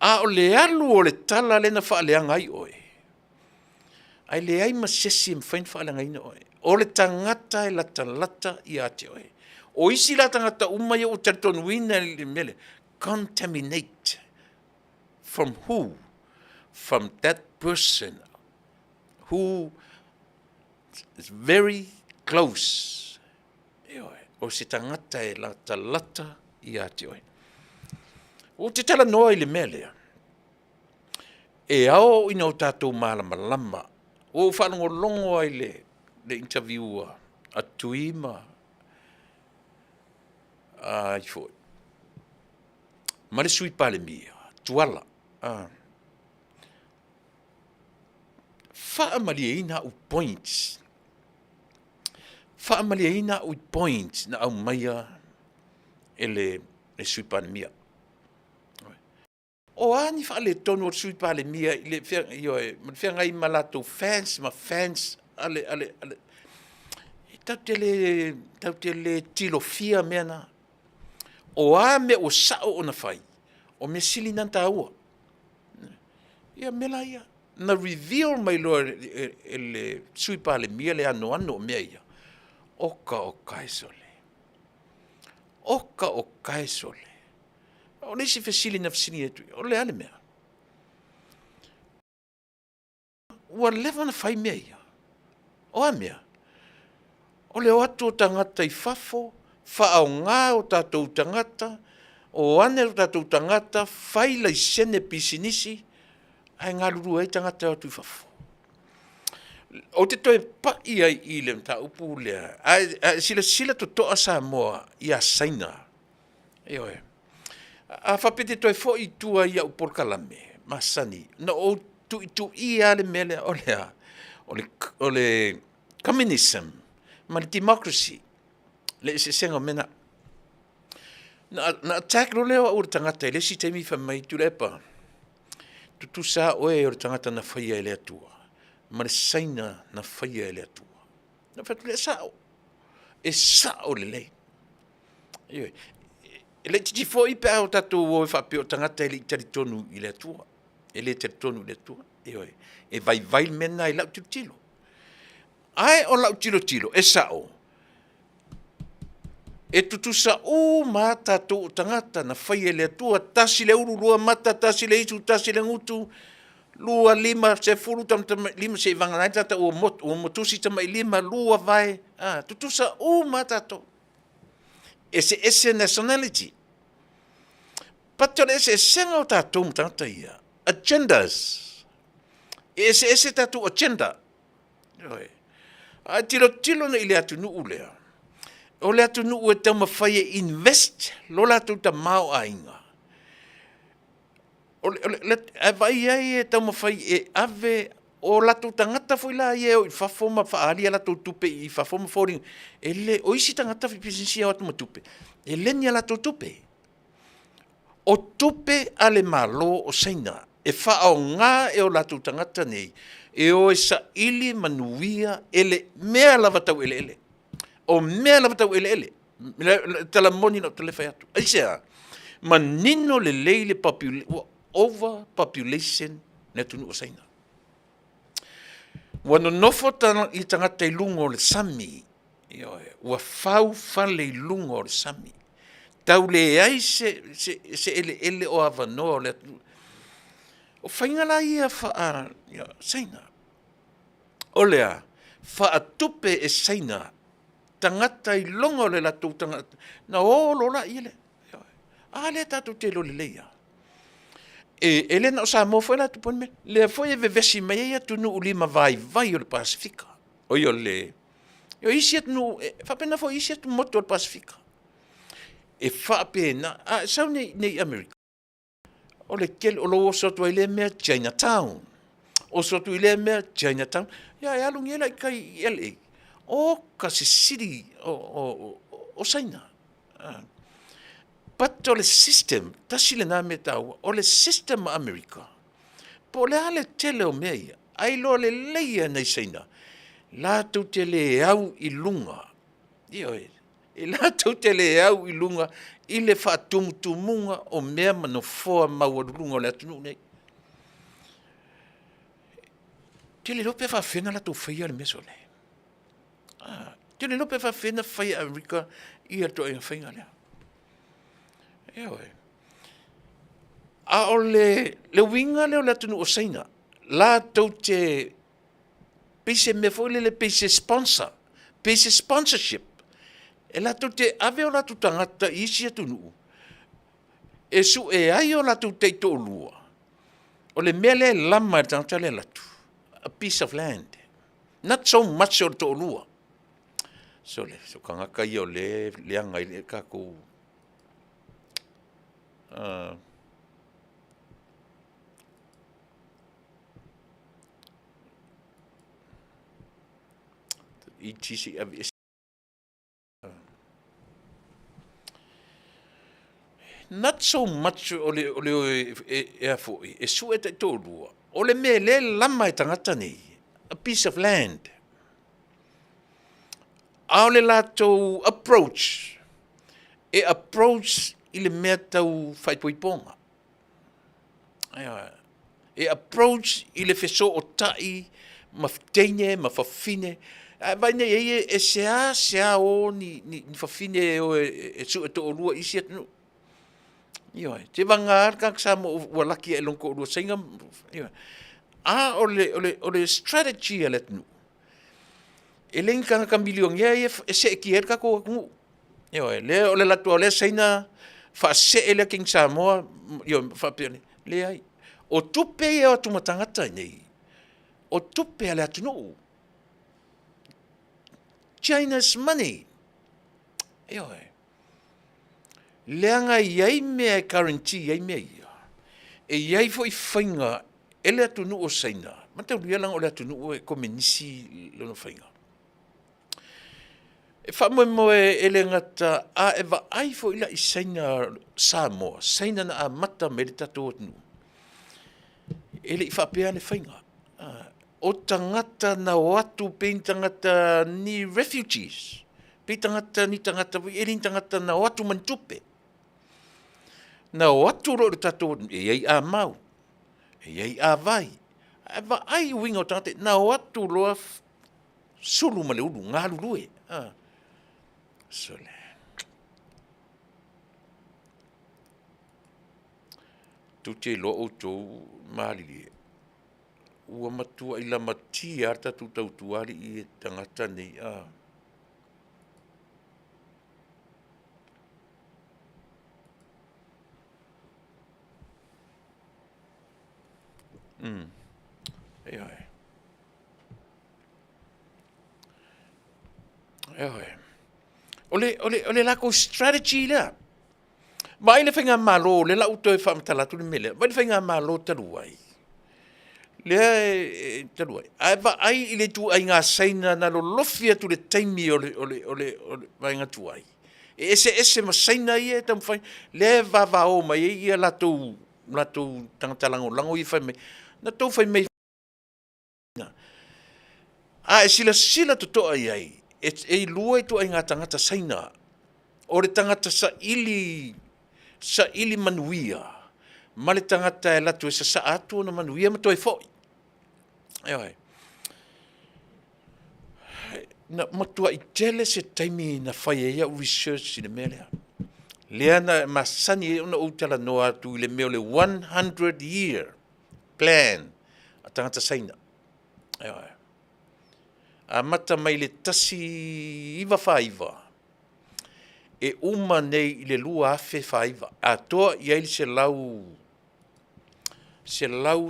A o le alu o le tala lea na faaleaga ai oe, ae leai ma se isi e mafai ona faaleagaina oe. O le tagata e latalata ia te oe. O isi la tagata uma ia ua talitonuina i le mea lea, contaminate from who? From that person who is very close. Ioe, o se tagata e latalata ia te oe. Ou te talanoa i le mea lea, e ao ina o tatou malamalama. Ua ou faalogologo lava i le interview a Tui ma ai foi, ma le Sui Palemia, Tuala. Faamalieina au points, faamalieina au i points na aumaia e le Sui Palemia. O a ni faaletonu o le Sui Palemia i le ioe, ma le feagai ma latou fans ma fans a le, a le, a le, e tatou te le tilofia mea na. O a mea ua sao ona fai, o mea sili na ona taua. Ia mea la ia, na reveal mai loa e le Sui Palemia le anoano o mea ia. Oka oka e sole. Oka oka e sole. O le isi fesili na fesili atu, o le a le mea? Ua leva ona fai mea ia. O a mea? O le o atu o tagata i fafo, faaaoga o tatou tagata, o ane o tatou tagata, fai laisene pisinisi, ae galulue ai tagata e o atu i fafo. Ou te toe pai ai i le mataupu lea, ae silasila totoa Samoa ia Saina. Ioe. A faapea e te toe foi i tua i au polokalame masani, na ou tuituia lava le mea lea, o le a? O le communism ma le democracy, le eseesega o mea na. Na attack loa lea o au e le tagata i le isi taimi fai mai, Tuilaepa, tutusa lava oe o le tagata na faia e le Atua ma le Saina na faia e le Atua. Na ou fai atu, e sao, e sao lelei. Ioe. E laitiiti foi pe a o tatou o e faapea o tagata e le i talitonu i le Atua, e le talitonu i le Atua. Ioe. E vaivai le mea lena i lau tilotilo. Ae o lau tilotilo, e sao, e tutusa uma lava tatou o tagata na faia e le Atua, tasi le ulu, lua mata, tasi le isu, tasi le gutu, lua lima, sefulu tamatamailima, seivagana ai le tagata ua motu, ua motusi tamailima, lua vae, a, tutusa uma lava tatou. Eseese nationality. But o le eseesega o tatou ma tagata ia, agendas. E eseese tatou agenda. Ioe. A tilotilo nei i le atunuu lea, o le atunuu e taumafai e invest lo latou tamaoaiga. Ae vaai ai e taumafai e ave o latou tagata foi la ia e o i fafo ma faaali a latou tupe i fafo ma foliga, e le, o isi tagata faipisinisi e o atu ma tupe, e le ni a latou tupe. O tupe a le Malo o Saina e faaaoga e o latou tagata nei e o e saili manuia e le mea lava tau eleele. O mea lava tau eleele. Le tala moni na ou tale fai atu. Aisea? Manino lelei le ua over population le atunuu o Saina. Ua nonofo i tagata i luga o le sami, ioe, ua fau fale i luga o le sami. Tau leai se, se, se eleele o avanoa o le atunuu. O faiga la ia faa Saina, o le a? Faatupe e Saina tagata i luga o le latou tagata, na o loa laia lea. A lea tatou te iloa lelei lava. E, e le na o Samoa foi la e tupu ai le mea. Lea foi e vevesi mai ai atunuu limavaivai o le Pasefika. O ia o le... O isi atunuu, e faapena foi isi atu motu o le Pasefika. E faapena, a e sau nei, nei i Amerika, o le tele, o lou oso atu ai lea mea Chinatown. Oso atu i lea mea Chinatown. Ia e alu nei la i tai i LA. O ka sisili o, o, o, o Saina. Ah. But o le system, tasi lena mea taua, o le system a Amerika, po o le a le tele o mea ia, ae iloa lelei e nai Saina, latou te le au i luga, ioe, e latou te le au i luga i le faatumutumuga o mea ma nofoa maualuluga o le atunuu nei. Te le iloa pe faafefea ona latou faia le mea sole. Ah, te le iloa pe faafefea ona fai e Amerika ia le ituaiga faiga lea. Ioe. A o le, le uiga lea o le atunuu o Saina, latou te pei se mea foi lele pei se sponsor, pei se sponsorship. E latou te ave o latou tagata i isi atunuu e sue ai o latou taitoalua. O le mea lea e lama e le tagata lea e alu atu, a piece of land. Not so much o le toalua. Sole, so tagata ia o le leaga i le tatou iti se i ave ese. Not so much o le, o le e, e a foi, e sue taitoalua, o le mea e le lama e tagata nei, a piece of land. A o le latou approach, e approach i le mea tau faaipoipoga. E approach i le fesootai ma teine ma fafine. Ae vaai nei ai e seasea o ni, ni, ni fafine e o e, e sue toalua i isi atunuu. Ioe, te vagā le tagata Samoa ua laki ae lona toalua Saina, ioe. A o le, o le, o le strategy a le atunuu, e le ni tagata milionea ia e seetia ai le tatou atunuu. Ioe, lea o le alu atu lava o lea Saina faasee lea King Samoa, ioe, faapea, leai. O tupe ia e o atu ma tagata i inei, o tupe a le atunuu. China's money. Ioe. Leaga e i ai mea e guarantee ai mea ia. E i ai foi faiga e le atunuu o Saina, mataulia leaga o le atunuu e komenisi lona faiga. E faamoemoe e le gata a e vaai foi la i Saina Samoa, Saina na amata mai ai le tatou atunuu, e le i faapea le faiga. O tagata na o atu pei ni tagata ni refugees, pei tagata ni tagata foi e le ni tagata na o atu ma ni tupe. Na o atu loa i le tatou atunuu, e i ai amau, e i ai avai, ae vaai i uiga o tagata ia, na o atu loa sulu ma le ulu, galulue. Sole. Tou te iloa outou malilie, ua matuai lamatia lava le tatou tautua alii e tagata nei a. Ioe. Ioe. O le, o le, o le latou strategy lea. Vaai le faigamalo, lea o le a ou toe faamatala atu le mea lea. Vaai le faigamalo talu ai, lea e talu ai, ae vaai i le ituaiga Saina na lolofi atu i le taimi o le vaega tuai, e eseese ma Saina ia e taumafai, lea e vavao mai ai ia latou tagata lagolago ia fai mai, na outou fai mai A e silasila totoa i ai, e lua ituaiga tagata Saina, o le tagata saili, saili manuia ma le tagata e alu atu e sasaa atu ona manuia ma toe foi. Ioe. Na matuai tele se taimi na fai ai au research i le mea lea. Lea na masani ai ona ou talanoa atu i le mea o le 100 year plan a tagata Saina. Ioe. Amata mai le 1949 e uma nei i le 2049, atoa i ai le 100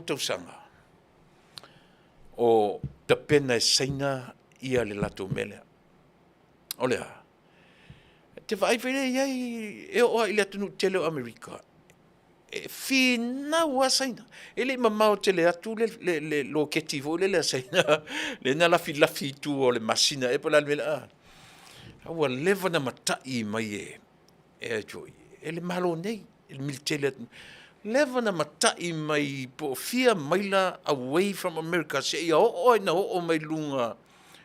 tausaga o tapena e Saina ia le latou mea lea. O le a? E te vaai foi lea i ai, e oo lava i le atunuu tele o Amerika, e finau lava Saina. E le i mamao tele atu le loketi foi lele a Saina lea na lafilafi i tua o le masina ea po o le a le mea lea, a ua leva ona matai mai e e le Malo nei, e le militeli atu. Leva ona matai mai po o fia maila away from America seia oo ina oo mai luga,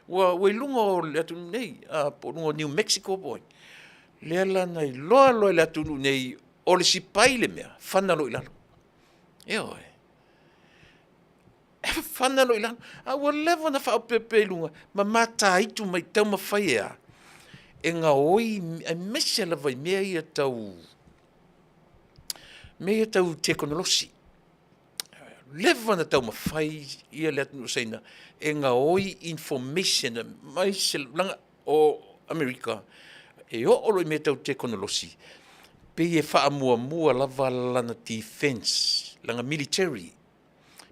ua i luga o le atunuu nei, po o luga o New Mexico po o ai. Lea la na iloa loa e le atunuu nei o le sipai le mea, fana loa i lalo. Ioe. E fana loa i lalo. A ua leva ona faaopeopea i luga ma mataitu mai taumafai e a? E gaoi aemaise lava i mea ia tau mea ia tau tekonolosi. Leva ona taumafai ia le atunuu o Saina e gaoi information mai se leaga o Amerika e oo loa i mea tau tekonolosi, pei e faamuamua lava lana defense, lana military.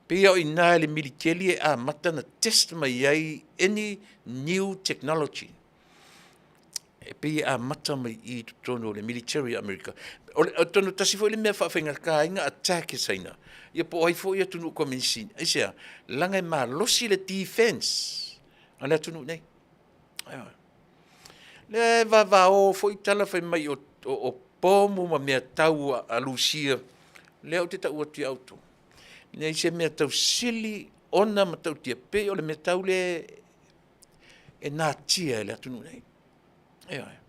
Pei lava o i ina i le militeli e amata ona test mai ai any new technology. E pei e amata mai i i totonu o le military a Amerika. Atonu tasi foi le mea faafaigata ai ona attack e Saina, ia po o ai foi atunuu komenisi, aisea? Leaga e malosi le defense a le atunuu nei. Lea e vavao foi tala fai mai o pomu ma mea tau a Lusia, lea ou te tau atu ia outou, leai se mea tau sili ona matautia pei o le mea tau lea e natia e le atunuu nei. Ioe.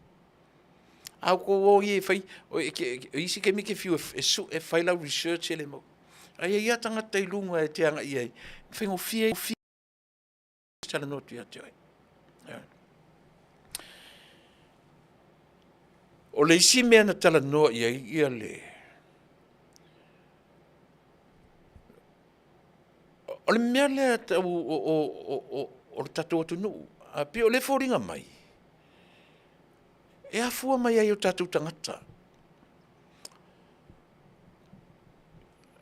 A outou o ia e fai, o isi taimi e te fiu e sue e fai lau research e le maua. Ae i ai lava tagata i luga e te agai i ai, e faigofie talanoa atu ia te oe. O le isi mea na talanoa i ai ia le O le mea lea tau o le tatou atunuu, e pei o lea e foliga mai, e afua mai lava i o tatou tagata.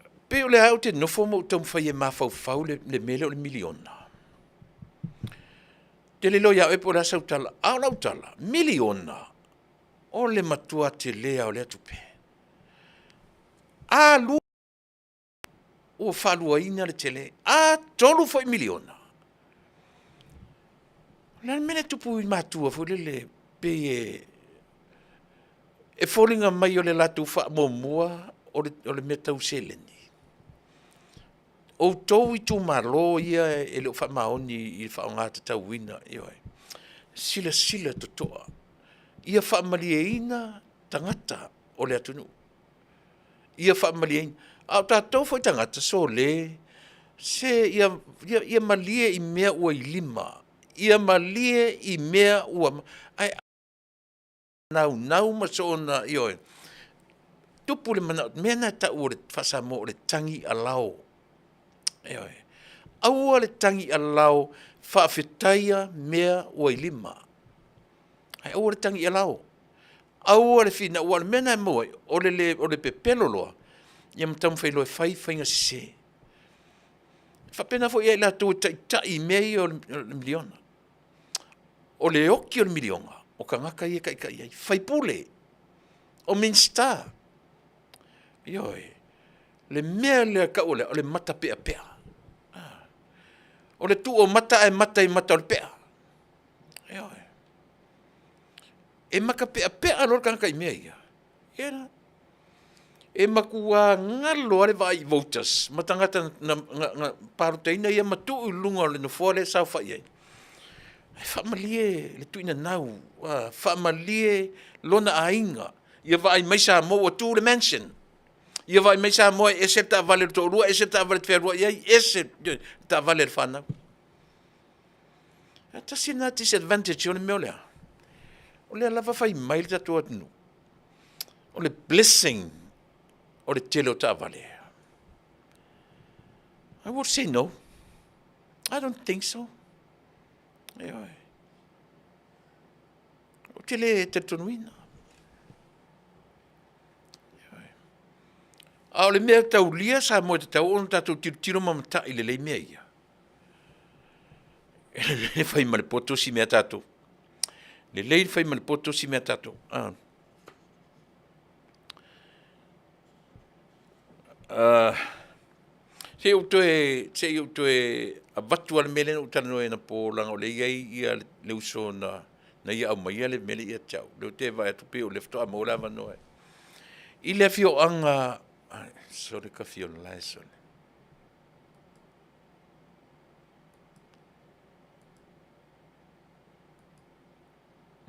E pei o lea lava ou te nofo ma ou taumafai e mafaufau le mea lea o le miliona. Ou te le iloa ia oe po o le a sau tala, a o lau tala, miliona, o le matua tele lava o lea tupe. A ua faaluaina le tele. A $3 foi miliona, o le a le mea lea e tupu i matua foi lele pei e foliga mai o le latou faamuamua o le mea tau seleni. Outou itumalo ia e le o faamaoni i le faaaoga tatauina, ioe, silasila totoa ia faamalieina tagata o le atunuu. Ia faamalieina. A o tatou foi tagata, sole, se ia malie i mea ua i lima, ia malie i mea ua… ae naunau ma soona, ioe, tupu le manao, o le mea lena e tau faa-Samoa o le tagialao. Ioe. Aua le tagialao, faafetaia mea ua i lima, ae aua le tagialao. Aua le finau, aua o le mea lena e maua ai, o le pepelo loa ma taumafai loa e fai faiga sese. E faapena foi ia i latou e taitai i mea ia o le miliona. O le oki o le miliona, o tagata ia e taitai ai, sui usufono, o Minisita, ioe. O le mea lea e tau o le a? O le matapeapea. O le tuu o mata ae mata i mata o le pea. Ioe. E matapeapea loa le tagata i mea ia, ia la, e matua galo lava le vaai i voters ma tagata na palotaina ia ma tuu i luga o le nofoa lea e saofai ai, ae faamalie le tuuinanau, faamalie lona aiga, ia vaai mai Samoa ua tu le mansion, ia vaai mai Samoa e ese le taavale a le toalua ese le taavale e te fealuai ai, ese le taavale a le fanau. Ae tasi lena disadvantage o le mea o le a? O lea lava e fai mai le tatou atunuu, o le blessing o le tele o taavale. I would say no. I don't think so. Ioe. Ou te le talitonuina. Ioe. A o le mea taulia Samoa e tatau ona tatou tilotilo ma matai lelei mea ia, e lelei le fai ma le poto si mea tatou. Lelei le fai ma le poto si mea tatou. Se i ou toe avatu lava le mea lea na ou talanoa ai anapo leaga o lea e i ai le uso na ia aumaia le mea lea ia te au, o lea ou te vaai atu pei o lea faatoa maua le avanoa. I le afioaga, sole Tafiolae sole.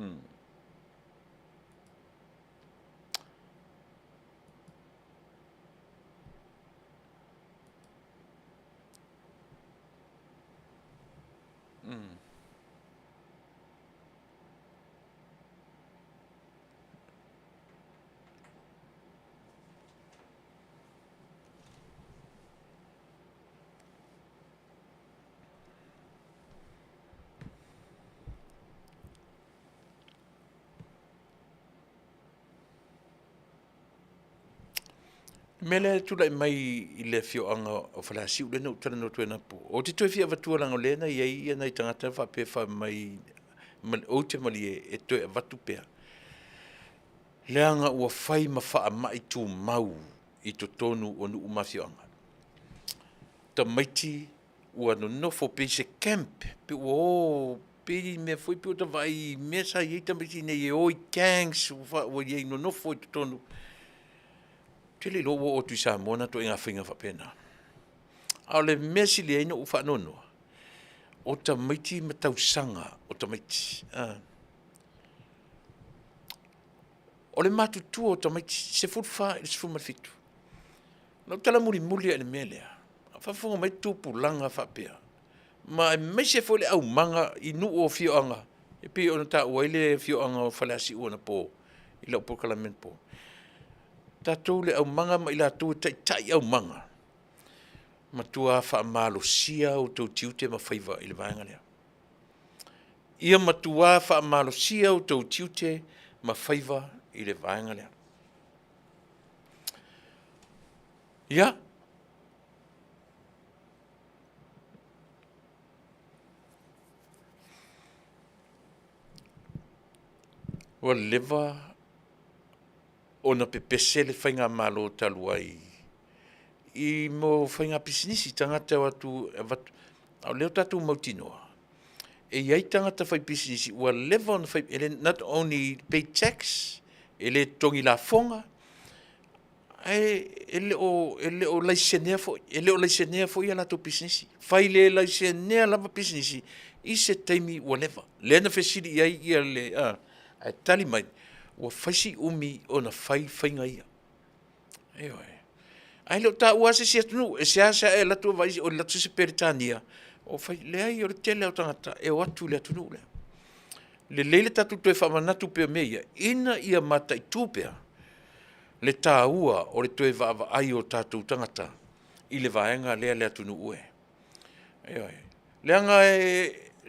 le mea lea e tulai mai i le afioaga o Faleasiu lea na ou talanoa atu ai anapo, ou te toe fia avatua leaga o lea na i ai nai tagata faapea fai mai ou te malie e toe avatu pea, leaga ua fai ma faamai tumau i totonu o nuu ma afioaga. Tamaiti ua nonofo pei se camp, pei ua o pei mea foi pei ua ta vaai i mea sa i ai tamaiti i inei e o i gangs ua i ai nonofo i totonu. Ou te le iloa ua oo atu i Samoa na ituaiga faiga faapena. A o le mea e sili ai ona ou faanoanoa, o tamaiti ma tausaga o tamaiti. O le matutua o tamaiti 14 i le 17. O lau tala mulimuli lava i le mea lea, a o faafofoga mai tupulaga faapea, ma aemaise foi le aumaga i nuu o afioaga e pei ona taua ai le afioaga o Faleasiu anapo. i lau polokalame anapo. Tatou le aumaga ma i latou e taitai aumaga, matua faamalosia outou tiute ma faiva i le vaega lea. Ia matua faamalosia outou tiute ma faiva i le vaega lea. Ia, ua leva ona pepese le faigamalo talu ai i mea o faiga pisinisi, tagata e o atu e avatu, a o lea ua tatou mautinoa, e i ai tagata faipisinisi ua leva ona fai, e le not only pay tax, e le totogi lafoga, ae e le o laisenea foi, e le o laisenea foi a latou pisinisi. Fai le laisenea lava pisinisi i se taimi ua leva. Lea na fesili i ai le… ae tali mai, ua fai si umi ona fai faiga ia. Ioe. Ae le o taua lava se isi atunuu, e seasea e alu atu vaai ua alu atu se isi Peretania o fai, leai o le tele lava o tagata e o atu i le atunuu lea. Lelei le tatou toe faamanatu pea o mea ia, ina ia mataitu pea le taua o le toe vaavaai o tatou tagata i le vaega lea le atunuu e. Ioe. Leaga o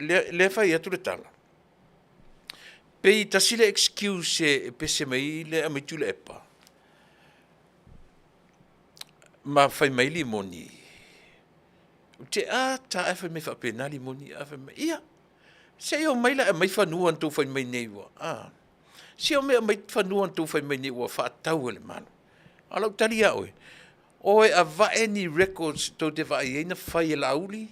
lea e fai atu le tala, pei tasi le excuse e pese mai ai le aumai Tuilaepa ma fai mai Rimoni, ou te ata lava ae fai mai faapena Rimoni, ae fai mai, ia, se i omai la e aumai fanua na outou fai mai nei ua a? Se i omai e aumai fanua na outou fai mai nei ua faatau e le Malo. A o lau tali ia oe, o e avae ni records tou te vaai ai na fai e Laauli,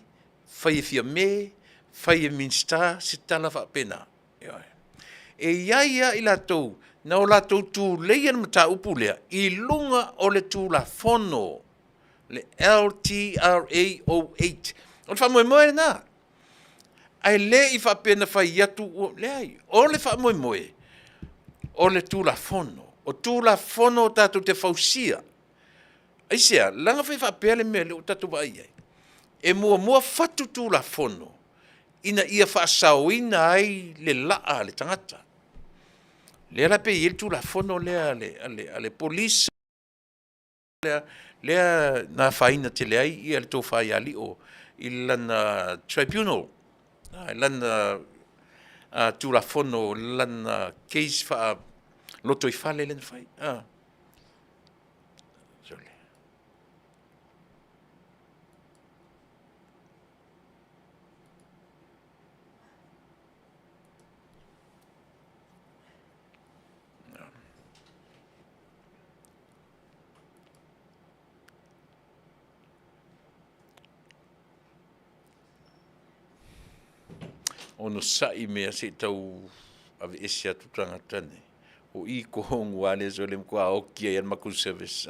fai e Fiame, fai e Minisita, se tala faapena. Ioe. E i ai lava i latou na o latou tuleia le mataupu lea i luga o le Tulafono, le LTRA 08. O le faamoemoe lena, ae le i faapea na fai atu, leai. O le faamoemoe, o le Tulafono. O Tulafono tatou te fausia. Aisea? Leaga e faapea le mea lea ua tatou vaai i ai, e muamua fatu Tulafono ina ia faasaoina ai le laa a le tagata. Lea la e pei e i ai le Tulafono lea a le Police lea na afaina tele ai le tofa ia Lio i lana tribunal, i lana Tulafono, lana case faalotoifale lea na fai. Onosai mea se i tau aveese atu tagata nei. O i tonu lava lea sole, e matua oti ai lava le matou service.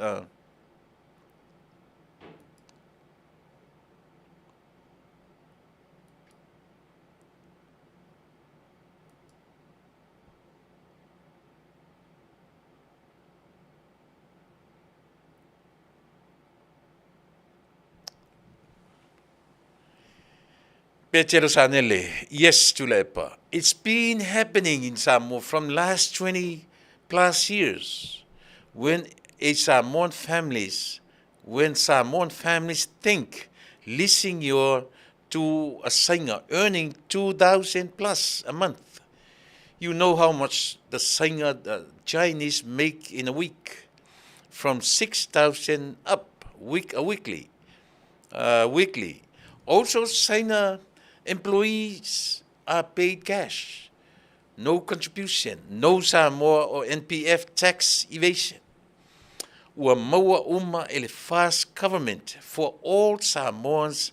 Petelo Sanele, yes Tuilaepa, it's been happening in Samoa from last 20 plus years when a Samoan families, when Samoan families think leasing your to a singer earning 2,000 plus a month. You know how much the singer, the Chinese make in a week, from 6,000 up week a weekly. Weekly. Also, China employees are paid cash. No contribution, no Samoa or NPF tax evasion. Ua maua uma e le FAST government for all Samoans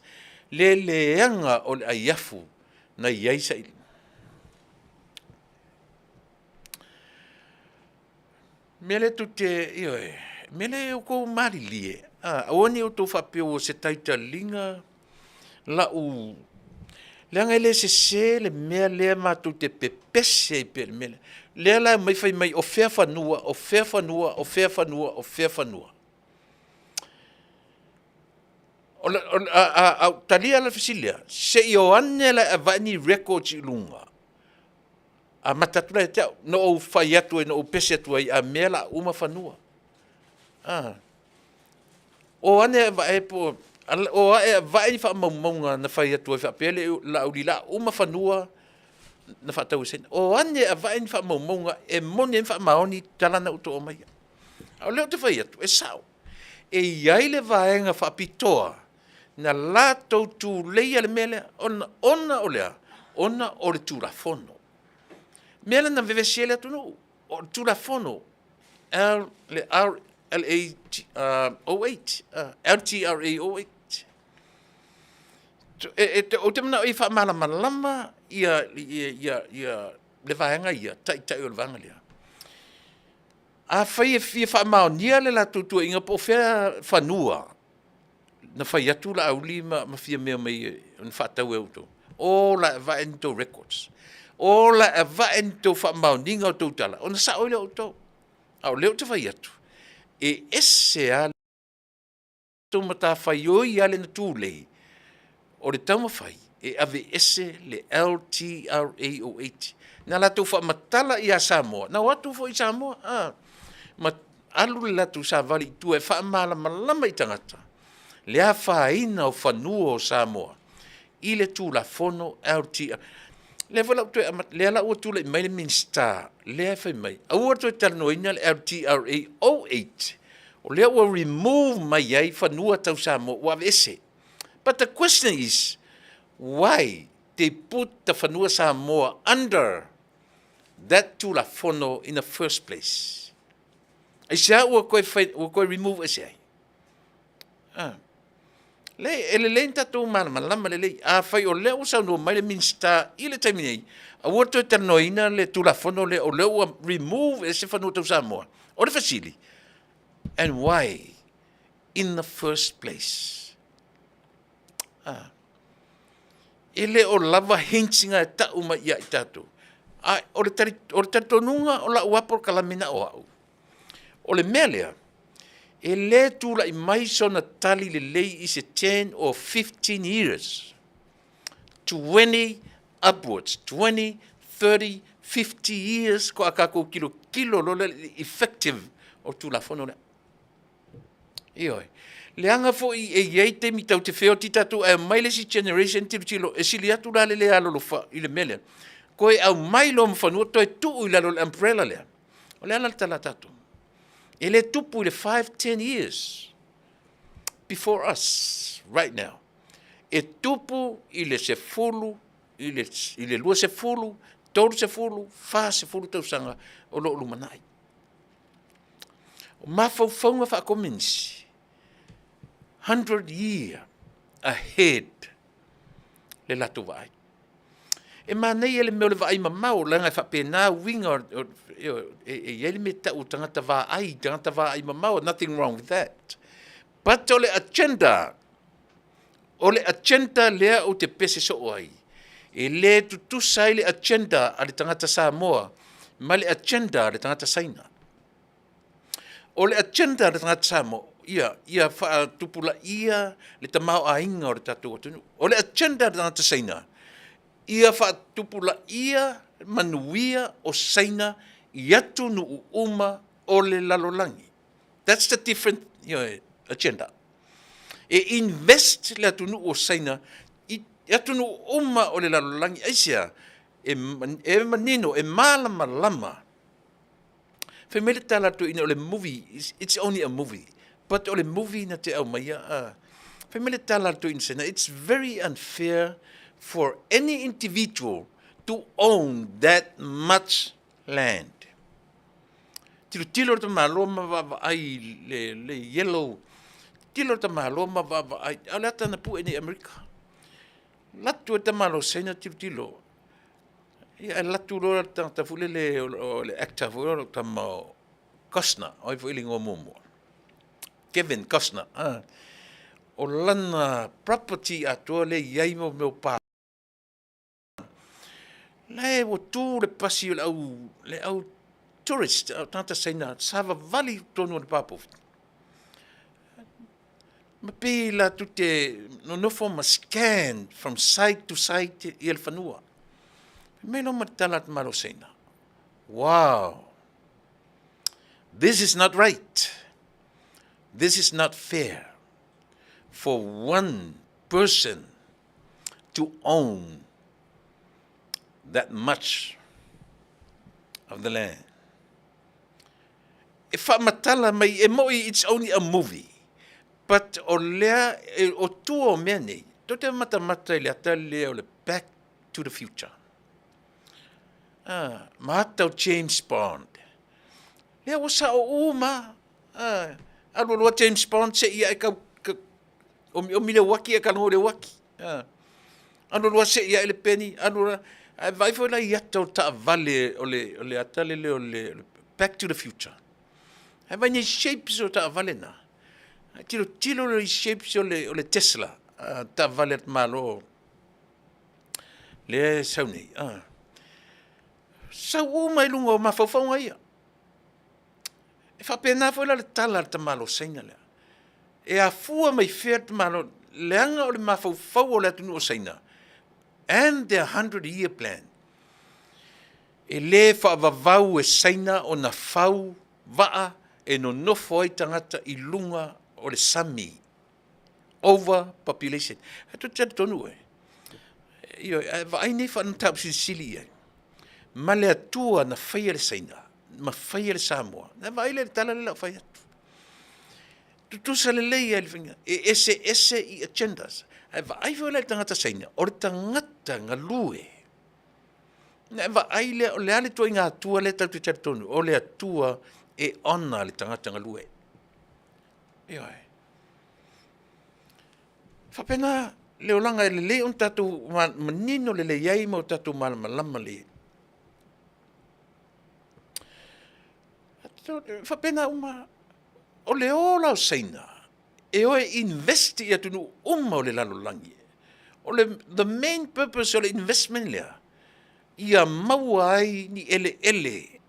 le leaga o le aiafu na i ai sa Mea lea tou te, ioe, mea lea e outou malilie, aua ne i outou faapea ua se taitaliga lau, leaga e le sese le mea lea matou te pepese ai pea i le mea lea. Lea la e aumai fai mai o fea fanua, o fea fanua, o fea fanua, o fea fanua. A ou talia la le fesili lea, se i o ane la e avane ni records i luga. Amata atu la ia te au, na ou fai atu ai, na ou pese atu ai, a mea la uma fanua. A. O ane e vae po, o ae vae ni faamaumauga na fai atu ai faapea le Laauli la uma fanua na faatau e Saina. O ane e avae ni faamaumauga e moni ai ma faamaoni tala na ua outou aumaia. A o lea ou te fai atu, e sao. E i ai le vaega faapitoa na latou tuleia le mea lea, ona o le a? Ona o le Tulafono. O le mea lea na vevesi ai le atunuu, o le Tulafono le RLA 08, LTRA 08. Ou te manao e faamalamalama le vaega ia, Taitai o le vaega lea. Afai e fia faamaonia le latou tuuaiga po o fea fanua na fai atu Laauli ma Fiamē mai na faatau e outou, o la e vae ni tou records, o la e vae ni tou faamaoniga o tou tala, ona sao ai lea o outou. A o lea ou te fai atu, e ese lava le tou matafaioi lava lea na tulei, o le taumafai e aveese le LTRA 08. Na latou faamatala ia Samoa, na o atu foi Samoa ma alu le latou savali i tua e faamalamalama i tagata le afaina o fanua o Samoa i le Tulafono LTA. Lea foi la ua toe aumai, lea la ua tulai mai le Minisita lea e fai mai, aua le toe talanoaina le LTRA 08, o lea ua remove mai ai fanua tau Samoa ua aveese. But the question is, why they put the fanua Samoa under that Tulafono in the first place? Aisea ua toe fai, ua toe remove ese ai? Ah. Le, e lelei ni tatou malamalama lelei. Afai o lea ua saunoa mai le Minisita i le taimi nei, aua le toe talanoaina le Tulafono lea o lea ua remove ese fanua tau Samoa. O le fesili, and why in the first place? Ah. E le o lava hints na e tau mai ia i tatou. A o le talitonuga o lau lava polokalame na o au, o le mea lea, e le tulai mai sona tali lelei i se 10 or 15 years, 20 upwards, 20, 30, 50 years ko a tatou tilotilo loa lea i le effective o le Tulafono lea. Ioe. Leaga foi e i ai taimi tatou te feoti tatou ae omai le isi generation tilotilo, e sili atu la le le alolofa i le mea lea, toe aumai loa ma fanua toe tuu i lalo o le umbrella lea. O le ala le tala a tatou. E le tupu i le 5, 10 years before us right now. E tupu i le 10, i le 20, 30, 40 tausaga o lo o lumanai. O mafaufauga faakomenisi, 100 year ahead le latou vaai. E manaia le mea o le vaai mamao, leaga e faapena uiga e i ai le mea e tau o tagata vaai, tagata vaai mamao, nothing wrong with that. But o le agenda, o le agenda lea ou te pese soo ai, e le tutusa ai le agenda a le tagata Samoa ma le agenda a le tagata Saina. O le agenda a le tagata Samoa, ia faatupulaia le tamaoaiga o le tatou atunuu. O le agenda a le tagata Saina, ia faatupulaia manuia o Saina i atunuu uma o le lalolagi. That's the different agenda. E invest le atunuu o Saina i atunuu uma o le lalolagi. Aisea? E manino, e malamalama. Fai mai le tala a le toeaina o le movie, it's only a movie, but o le movie na te aumaia, fai mai le tala a le toeaina Saina, it's very unfair for any individual to own that much land. Tilotilo le tamaloa ma vaavaai le yellow, tilotilo le tamaloa ma vaavaai, a o le ata na pue nei i Amerika. Latu e le tamaloa Saina tilotilo, ia e alu atu loa le tagata foi lele o le actor foi lele o le tama o Costner, o ai foi le igoa muamua? Kevin Costner. O lana property atoa lea e i ai mea o pa. La e ua tu le pasi o le au, le au tourist, au tagata Saina, savavali i totonu o le pa povi. Ma pei latou te nonofo ma scan from side to side ia le fanua. Fai mai loa ma le tala a le tamaloa Saina. Wow! This is not right. This is not fair for one person to own that much of the land. E faamatala mai, e moi it's only a movie, but o lea, e, o tua o mea nei, tou te matamata i le ata lea o le Back to the Future. Ah, ma ata o James Bond. Lea ua sao uma. Ah, alu aloa James Bond se ia e kau, ka, omi, omi le uaki e kalogo le uaki. Ah. Alu aloa se ia e le peni, alu aloa, ae vaai foi la i ata o taavale o le, o le ata lele o le Back to the Future. Ae vaai nei shapes o taavale na. Ae tilo tilo le shapes o le, o le Tesla, uh, taavale at malo. Lea e sau nei. Ah. Sau uma i luga o mafaufauga ia. E faapena foi la le tala a le tamaloa Saina lea. E afua mai fea le tamaloa, leaga o le mafaufau o le atunuu o Saina and their 100 year plan. E le faavavau e Saina ona fau vaa e nonofo ai tagata i luga o le sami. Over population. E tou te talitonu oe. Ioe, ae vaai nei faanatau silisili i ai. Ma le Atua na faia le Saina, ma faia le Samoa. Na vaai lea i le tala lea o le a fai atu. Tutusa lelei ai le faiga, e eseese i agendas. Ae vaai foi la i le tagata Saina, o le tagata galue. Na e vaai lea, o le a le ituaiga Atua lea tatou te talitonu, o le Atua e honour le tagata galue. Ioe. Faapena le olaga e lelei ona tatou manino lelei ai ma o tatou malamalama lelei ai. Faapena uma, o le ola o Saina, e o e invest i atunuu uma o le lalolagi. O le the main purpose o le investment lea, ia maua ai ni eleele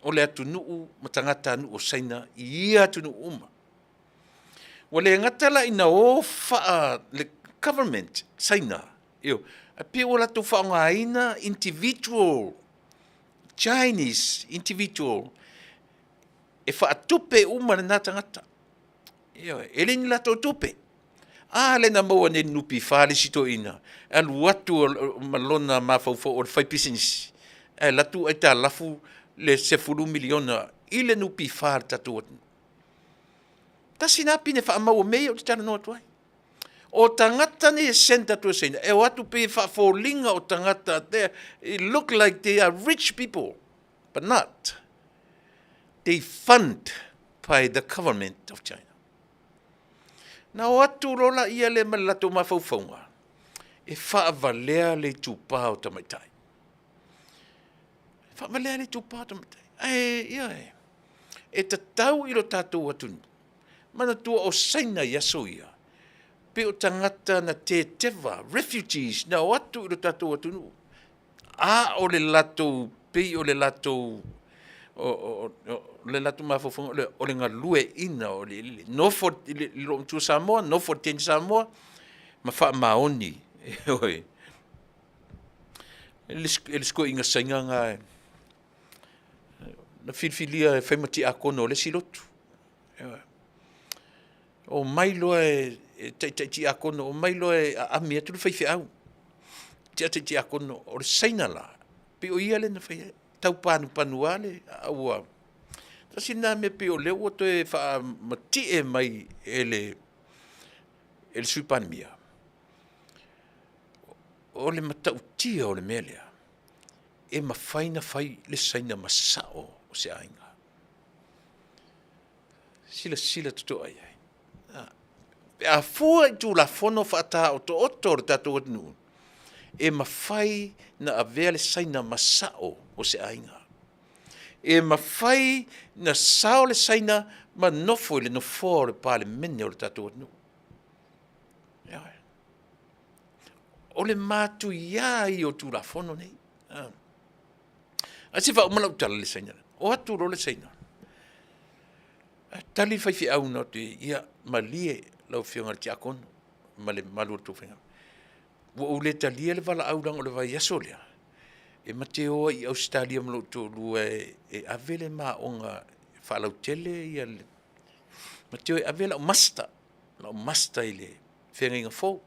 o le atunuu ma tagatanuu o Saina i ia atunuu uma. Ua le gata la ina o faa le government Saina, io, ae pei ua latou faaaogaina individual Chinese individual e faatupe uma lena tagata. Ioe, e le ni latou tupe. A lea na maua nei le NPF le isi toeaina, e alu atu ma lona mafaufau o le faipisinisi, ae alu atu aitalafu le $10 miliona i le NPF a le tatou atunuu. Tasi lena pine faamau o mea ia ou te talanoa atu ai. O tagata nei e send atu e Saina, e o atu pei e faafoliga o tagata, they, it look like they are rich people, but not. They fund by the government of China. Na o atu loa la ia lea ma le latou mafaufauga, e faavalea le itupa o tamaitai. E faavalea le itupa o tamaitai. Ae, ia e, e tatau i lo tatou atunuu, manatua o Saina i aso ia, pei o tagata na teteva, refugees, na o atu i lo tatou atunuu, a o le latou, pei o le latou, o le latou mafaufauga, o le galueaiina o le eleele. Nofo i le loomatua Samoa, nofo i le teine Samoa, ma faamaoni, ioe, e le sikoiga Saina na na filifilia e fai ma tiakono o le isi lotu. Ioe. Omai loa e, e taitai tiakono, omai loa e aami atu le faifeau. Tiatai tiakono, o le Saina la, pei o ia lea na fai ai. Tau panupanu lava le ua. Tasi lena mea pei o lea ua toe faamatie mai e le, e le Sui Palemia. O le matautia o le mea lea, e mafai ona fai le Saina ma sao o se aiga. Silasila totoa i ai. Pe a fua i Tulafono faataotooto o le tatou atunuu, e mafai na avea le Saina ma sao o se aiga. E mafai na sao le Saina ma nofo i le nofoa o le Palemene o le tatou atunuu. O le matuia ia o Tulafono nei. Ae se i faauma lau tala i le Saina. O atu loa le Saina, ae tali le faifeau na o atu i ai, ia malie lau Afioga i le Tiakono ma le mamalu o le tou faigamalo, ua ou le talia le valaau leaga o le vaiaso lea, E ma te o ai i Ausetalia ma lou toalua e ave le ma aoga faalautele ia le, ma te o e ave lau master, lau master i le feagaiga fou.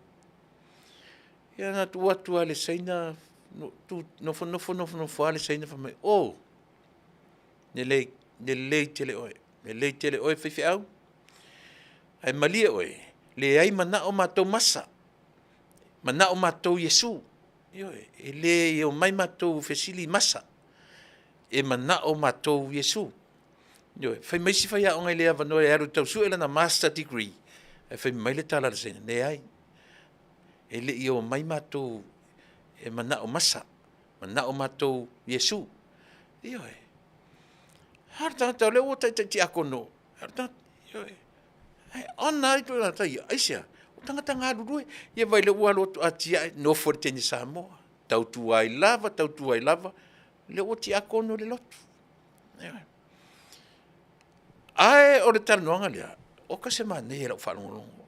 Ia na tuu atu lava i le Saina, nofonofo nofonofo lava le Saina fai mai, oh lelei, lelei tele oe, lelei tele oe faifeau, ae malie oe, leai manao matou masa, manao matou Iesu. Ioe, e le omai matou e fesili i masa, e manao matou Iesu. Ioe, fai mai isi faiaoga e le avanoa e alu e tau sue lana Master Degree, ae fai mai le tala a le Saina, leai, e le i omai matou e manao masa, manao matou Iesu. Ioe, a o le tagata o lea ua taitai tiakono, a o le tagata, ioe, ae honour ai tagata ia. Aisea? O tagata galulue. Ia vaai o lea ua alu atu atiae, nofo i le teine Samoa, tautua ai lava tautua ai lava, lea ua tiakono i le lotu. Ioe. Ae o le talanoaga lea, oka se manaia i lau faalogologo,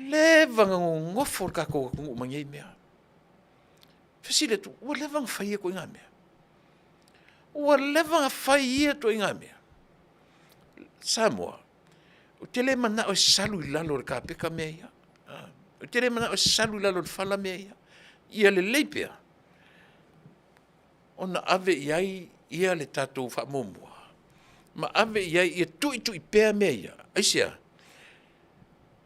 leva ona nonofo le tatou atunuu ma nei mea. Fesili atu, ua leva ona fai ia ituaiga mea? Ua leva ona fai ia ituaiga mea? Samoa, ou te le manao e salu i lalo o le kapeta mea ia. Ou te le manao e salu i lalo o le fala mea ia. Ia lelei pea ona ave i ai ia le tatou faamuamua ma ave i ai ia tuitui pea mea ia. Aisea?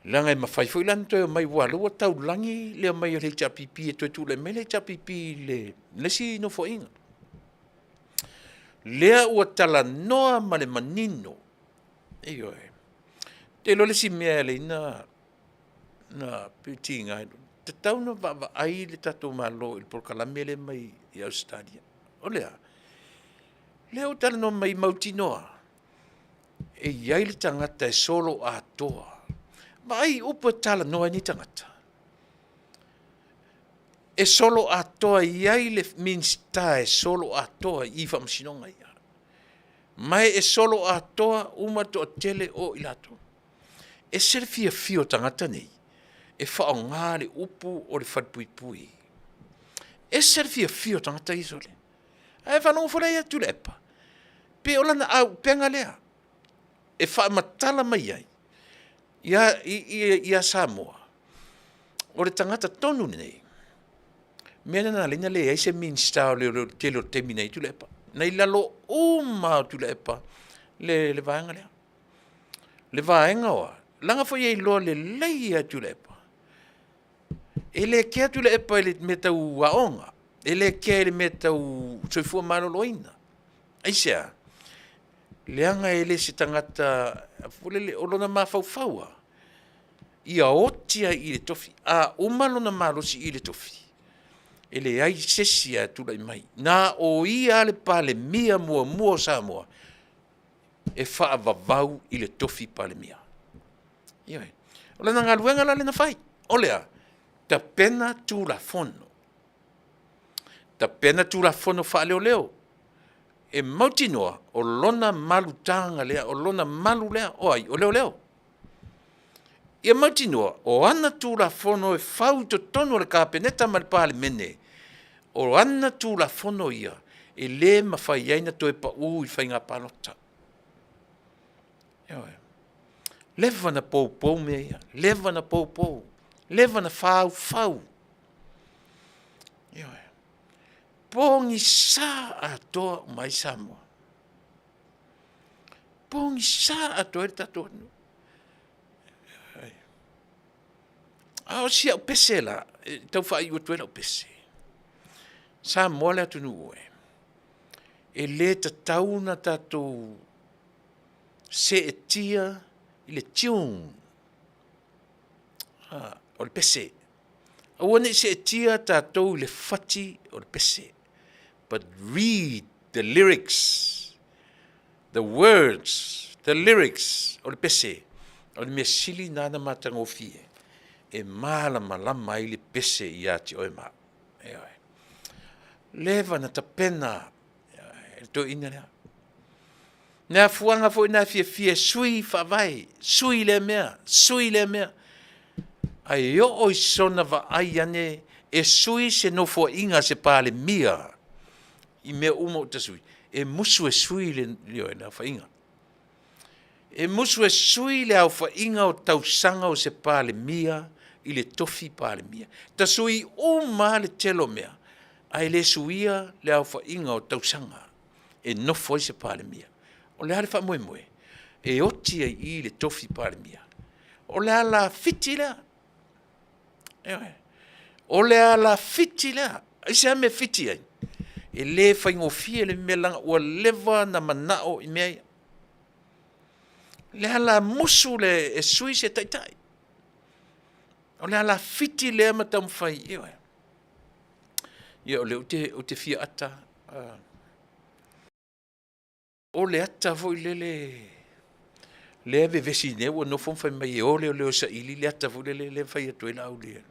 Leaga e mafai foi la ona toe omai aua o lea ua taulagi le omai a le HRPP e toe tulai mai le HRPP i le isi Nofoaiga. Lea ua talanoa ma le manino, ioe. Ou te iloa le isi mea e ala ai ona pei e tiga, e tatau ona vaavaai le tatou Malo i le polokalame lea mai Ausetalia. O le a? O lea ua talanoa mai mautinoa e i ai le tagata e soloatoa. Vaai i upu e talanoa ai nei tagata. E soloatoa, e i ai le Minisita e soloatoa i faamasinoga ia. Ma e soloatoa uma le toatele o i latou. E ese le fiafia o tagata nei e faaaoga le upu o le falepuipui. E ese le fiafia o tagata ia sole. Ae faalogo foi la ia Tuilaepa, pei o lana aupega lea e faamatala mai ai ia Samoa, o le tagata tonu lenei, mea lena na ala ai ona leai se Minisita o Leoleo i le tele o taimi na i ai Tuilaepa. Na i lalo uma lava o Tuilaepa le vaega lea. Le vaega o a? Leaga foi e iloa lelei lava e Tuilaepa, e le kea Tuilaepa i le mea tau aoga, e le kea i le mea tau soifua maloloina. Aisea? Leaga e le se tagata foi lele, o lona mafaufau lava, ia oti lava i le tofi. A uma lona malosi i le tofi, e leai se isi e tulai mai, na o ia lava le Palemia muamua o Samoa e faavavau i le tofi Palemia. Ioe. O lana galuega la lea na fai, o le a? Tapena Tulafono, tapena Tulafono faaleoleo e mautinoa o lona malutaga lea, o lona malu lea, o ai? O leoleo. Ia mautinoa o ana Tulafono e fau i totonu o le Kapeneta ma le Palemene, o ana Tulafono ia e le mafai ai ona toe pau i faiga palota. Ioe. Leva ona poupou mea ia, leva ona poupou, leva ona faufau. Ioe. Pogisa atoa uma ai Samoa. Pogisa atoa ai le tatou atunuu. A o si au pese la, e tau faaiu atu ai lau pese, Samoa le atunuu e, e le tatau ona tatou seetia i le tune o le pese. Aua ne i seetia tatou i le fati o le pese, but read the lyrics, the words, the lyrics o le pese. O le mea sili lena ona matagofie e malamalama ai le pese ia te oe ma au. Ioe. Leva na tapena e le toeaina lea. Le afuaga foi lena e fiafia e sui faavae, sui lea mea, sui lea mea. Ae oo i sona vaai ane. E sui se nofoaiga a se Palemia i mea uma o tasui, e musu e sui le, ioe, le aofaiga. E musu e sui le aofaiga o tausaga o se Palemia i le tofi Palemia. Tasui uma lava le tele o mea, ae le suia le aofaiga o tausaga e nofo ai se Palemia. O le a le faamoemoe? E oti ai i i le tofi Palemia. O le alafiti lea. Ioe. O le alafiti lea. Aisea mea e fiti ai? E le faigofie le mea leaga ua leva ona manao i mea ia. Le ala musu le e sui se taitai. O le alafiti lea ma taumafai, ioe. Ia o lea ou te fia ata, o le ata foi lele lea e vevesi nei ua nofo ma fai mai e o leoleo e saili le ata foi lele lea e fai atu ai Laauli, o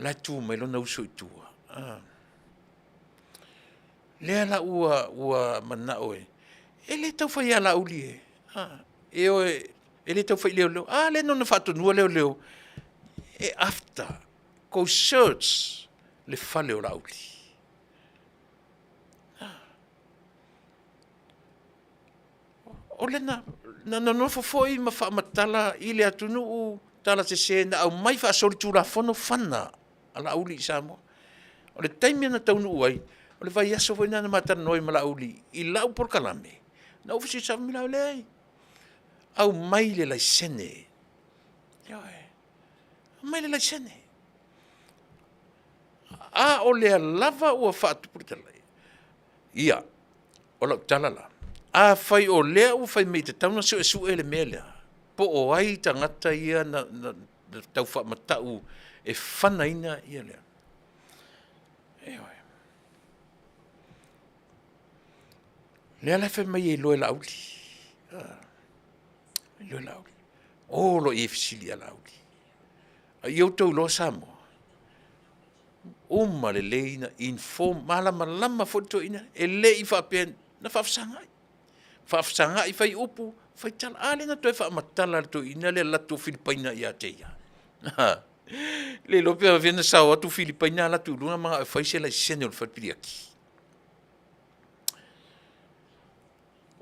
la e tu mai lona uso i tua. Lea la ua manao e, e le tau fai ia Laauli e, e o e, e le tau fai i leoleo. A lea na ona faatonua leoleo e after, go search le fale o Laauli. O lea na nonofo foi ma faamatala i le atunuu tala sese na aumai faasolitulafono fana a Laauli i Samoa. O le taimi na taunuu ai, o le vaiaso foi lena na ma talanoa ai ma Laauli i lau polokalame, na ou fesili sao ai, leai, aumai le laisene, ioe, aumai le laisene. A o lea lava ua faatupu le tala, ia, o lau tala la, afai o lea ua fai mai e tatau ona suesue le mea lea, po o ai tagata ia na tau faamatau e fanaina ia lea. Ioe. O lea la e fai mai e iloa e Laauli, e iloa e Laauli. O loa i ai e fesili ia Laauli. A ia outou iloa Samoa, uma lelei ona inform, malamalama foi le toeaina, e le i faapea, na faafesagai, faafesagai fai upu, fai tala. A lea na toe faamatala e le toeaina le alu atu o Filipaina ia te ia. Le iloa pe faapefea ona sao atu Filipaina alu atu i luga manao e fai se laisene o le fale piliati.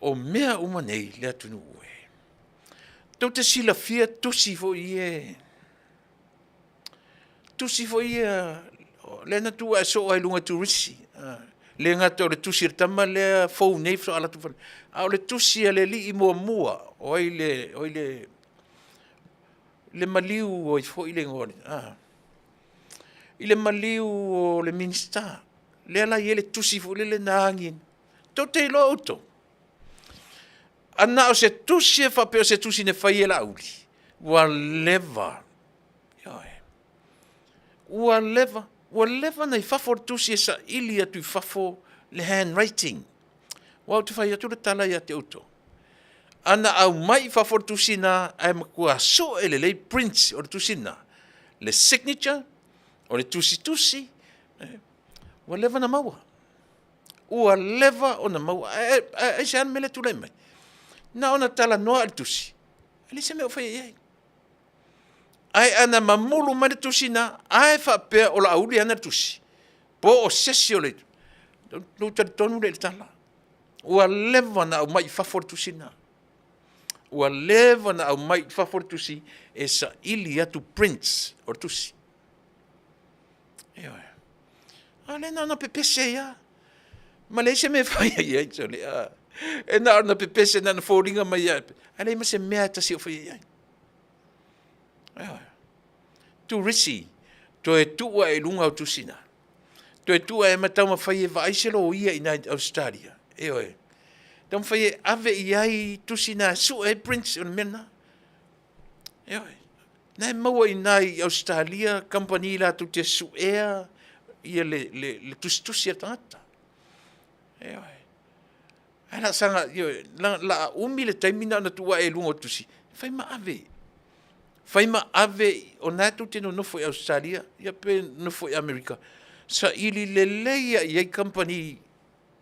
O mea uma nei le atunuu e, tou te silafia tusi foi ia, tusi foi ia lea na tuu ae soo lava i luga e turisi. E le gata o le tusi a le tama lea fou nei faatoa alu atu, a o le tusi a le alii muamua, o ai le, o ai le, le maliu o ai foi le igoa i le maliu o le Minisita, lea la e i ai le tusi foi lele na agi ai. Tou te iloa outou, a na o se tusi e faapea o se tusi na fai e Laauli, ua leva, ioe, ua leva, ua leva ona i fafo le tusi e saili atu i fafo le handwriting. Aua ou te fai atu le tala ia te outou, a na aumai i fafo le tusi lena ae matua sue lelei prints o le tusi lena, le signature, o le tusitusi, ua leva ona maua, ua leva ona maua. Ae aisea le mea lea e tulai mai? Na ona talanoa lava i le tusi, e leai se mea o faia i ai. Ae ana mamulu mai le tusi lena, a e faapea o Laauli e ana le tusi, po o se isi o le… ona ou talitonu lea i le tala. Ua leva ona aumai i fafo le tusi lena. Ua leva ona aumai i fafo le tusi e saili atu prints o le tusi. Ioe. A o lea na ona pepese ai lava, ma leai se mea e faia i ai, sole, a. E na ona pepese na ona foliga mai lava, ae leai ma se mea e tasi o faia i ai. Ioe. Turisi, toe tuu ae i luga au tusi na. Toe tuu ae ma taumafai e vaai se loia i ina i Ausetalia, ioe, taumafai e ave i ai tusi na e sue ai prints o le mea lena. Ioe. Na e maua i ina i Ausetalia kamupani latou te suea le tusitusi a le tagata. Ioe. Ae o le a saga, ioe, o le a umi le taimi na ona tuu ae i luga o tusi, fai ma ave, fai ma ave, o lena tou te nonofo i Ausetalia ia pe nonofo i Amerika, saili lelei lava i ai kamupani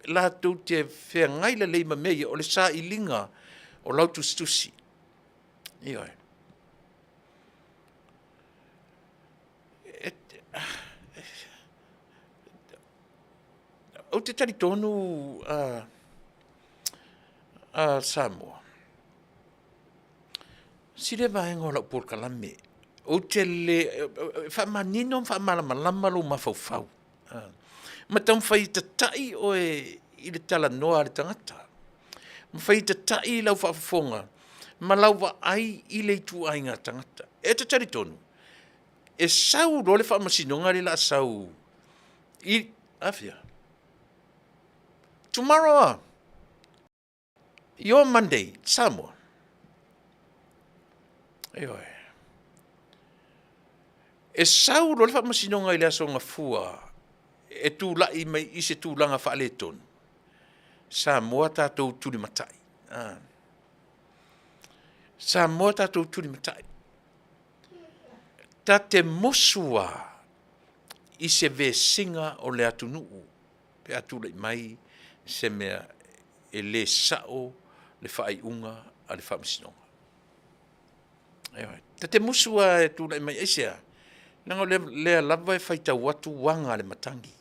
latou te feagai lelei ma mea ia, o le sailiga o lau tusitusi. Ioe. Ou te talitonu a a Samoa, sili vaega o lau polokalame, ou te le, e faamanino ma faamalamalama lou mafaufau, ma taumafai e tatai oe i le talanoa a le tagata, mafai e tatai lau faafofoga ma lau vaai i le ituaiga tagata. E te talitonu, e sau loa le faamasinoga lea o le a sau i, afia? Tomorrow ah, your Monday, Samoa. Ioe. E sau loa le faamasinoga i le aso Gafua e tulai mai i se tulaga faaletonu, Samoa tatou tulimatai. Ah. Samoa tatou tulimatai. Ta te musu lava i se vesiga o le atunuu pe a tulai mai se mea e le sao le faaiuga a le Faamasinoga. Ioe. Ta te musu lava e tulai mai, aisea? Leaga o lea lava e faitau atu aga a le matagi.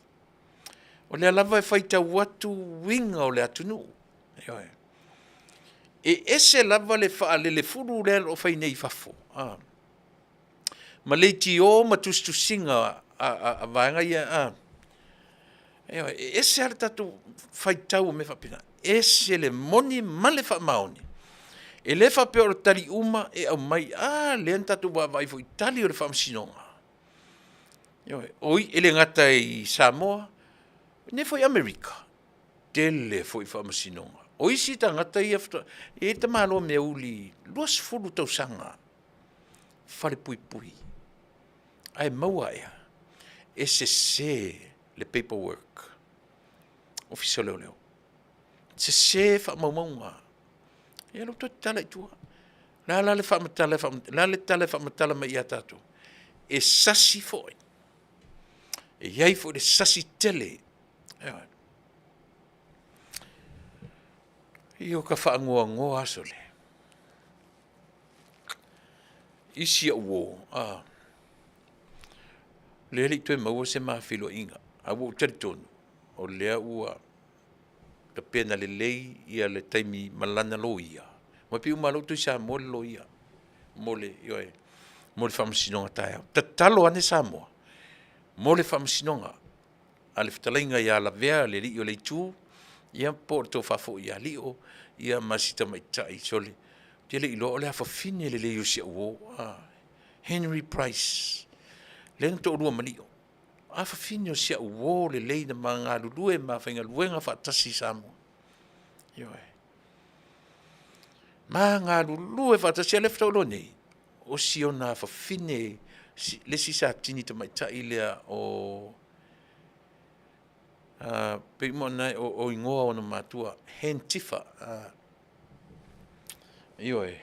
O lea lava e faitau atu uiga o le atunuu. Ioe. E ese lava le faalelefulu lea o lo o fai nei i fafo, a, ma leitio ma tusitusiga a vaega ia, a. Ioe, e ese lava le tatou faitau o mea faapena, ese le moni ma le faamaoni. E le faapea o tali uma e aumai, a lea na tatou vaavaai foi i tali o le Faamasinoga. Ioe, e le gata i Samoa, nei foi Amerika, tele foi faamasinoga. O isi tagata ia faatoa, e i ai le tamaloa meauli 20 tausaga falepuipui, ae maua ea? E sese le paperwork, Ofisa o Leoleo, sese faamaumauga. Ia lea ua toe tatala i tua. O le a la le faamatala, o le a le tala e faamatala mai ia tatou? E sasi foi, e i ai foi le sasi tele. Ioe. Io ka faanoanoa aso le. I si ou uo, a, lea e le i toe maua se ma feiloaiga, ae ua ou talitonu, o lea ua tapena lelei ia le taimi ma lana loia, aua e pei uma lava o lea ua toe i Samoa le loia mo le, ioe, mo le faamasinoga taeao. Tatalo ane Samoa mo le faamasinoga a le fetalaiga ia Lavea le alii o le Itu, ia po o le tofa foi ia Lio, ia ma si tamaitai, sole, ou te le iloa o le afafine lelei o si au uo, a, Henry Price, lea na toalua ma Lio. Afafine o si au uo lelei na ma galulue ma faigaluega faatasi i Samoa. Ioe. Ma galulue faatasi, a o lea faatoa ou iloa nei, o si ona afafine, le isi Satini tamaitai lea o pei uma ona o igoa o ona matua, Hen Tifa, ioe,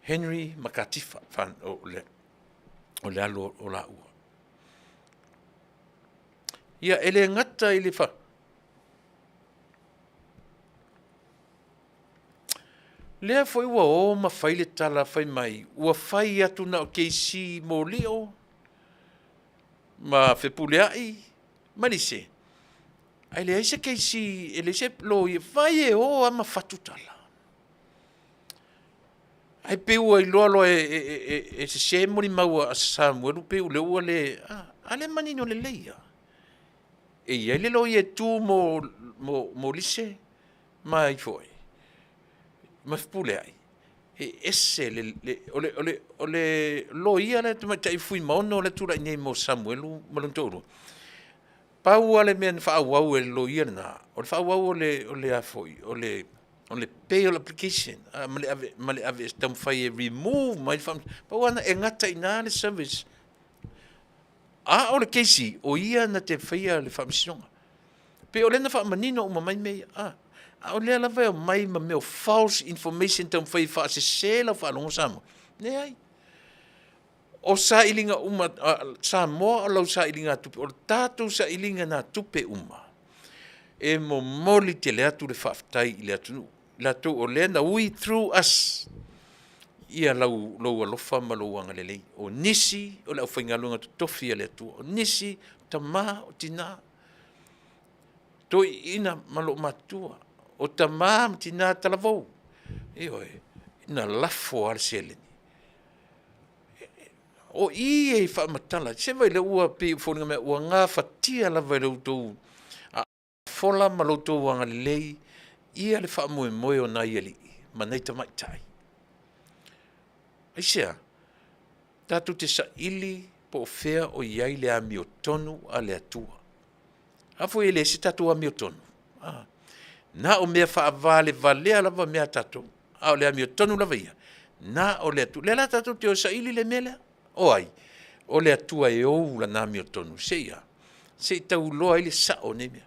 Henry ma Katifa, o le alo o laua. Ia, e le gata i le fa... Lea foi ua o ma fai le tala fai mai, ua fai atu na o KC Molio ma Fepuleai ma Lise, ae leai se KC, e leai se loia, vai e o lava ma fatu tala. Ae pei ua iloa loa e sese molimau a Samuelu pei o lea ua le, a lea e manino lelei lava. E i ai le loia e tu mo Lise ma ai foi, ma Fepuleai, e ese le, o le loia lea le tamaitai Fuimaono lea e tulai nei mo Samuelu ma lona toalua, pau lava le mea na faaauau e le loia lena, o le faaauau o le a foi, o le bail application ma le ave e taumafai e remove mai le faamasinoga. Pau lava lena, e gata i ina le service. A o le KC, o ia na te faia le faamasinoga. Pei o lea na faamanino uma mai mea ia, a, a o lea lava e omai ma mea o false information e taumafai e faasese lau faalogo Samoa. Leai. O sailiga uma a Samoa o lau sailigatupe, o le tatou sailiganatupe uma, e momoli tele atu le faafetai i le atunuu, i latou o lea na ui through us ia lou alofa ma lou agalelei. O nisi o le aufaigaluega totofi a le Atua, o nisi o tama, o tina. Toeaiina ma loomatutua, o tama ma tina talavou, ioe, na lafo lava le seleni. O i e faamatala, se vaai o lea ua pei e foliga mai ua gafatia lava e lo outou fola ma lo outou agalelei ia le faamoemoe o nai alii ma nai tamaitai. Aisea? Tatou te saili po o fea o i ai le amiotonu a le Atua. A foi e leai se tatou amiotonu, a, na o mea faavalevalea lava mea a tatou, a o le amiotonu lava ia, na o le Atua. O lea la tatou te o e saili le mea lea. O ai? O le Atua e ou lana amiotonu seia a? Se i tau iloa ai le sao o nei mea.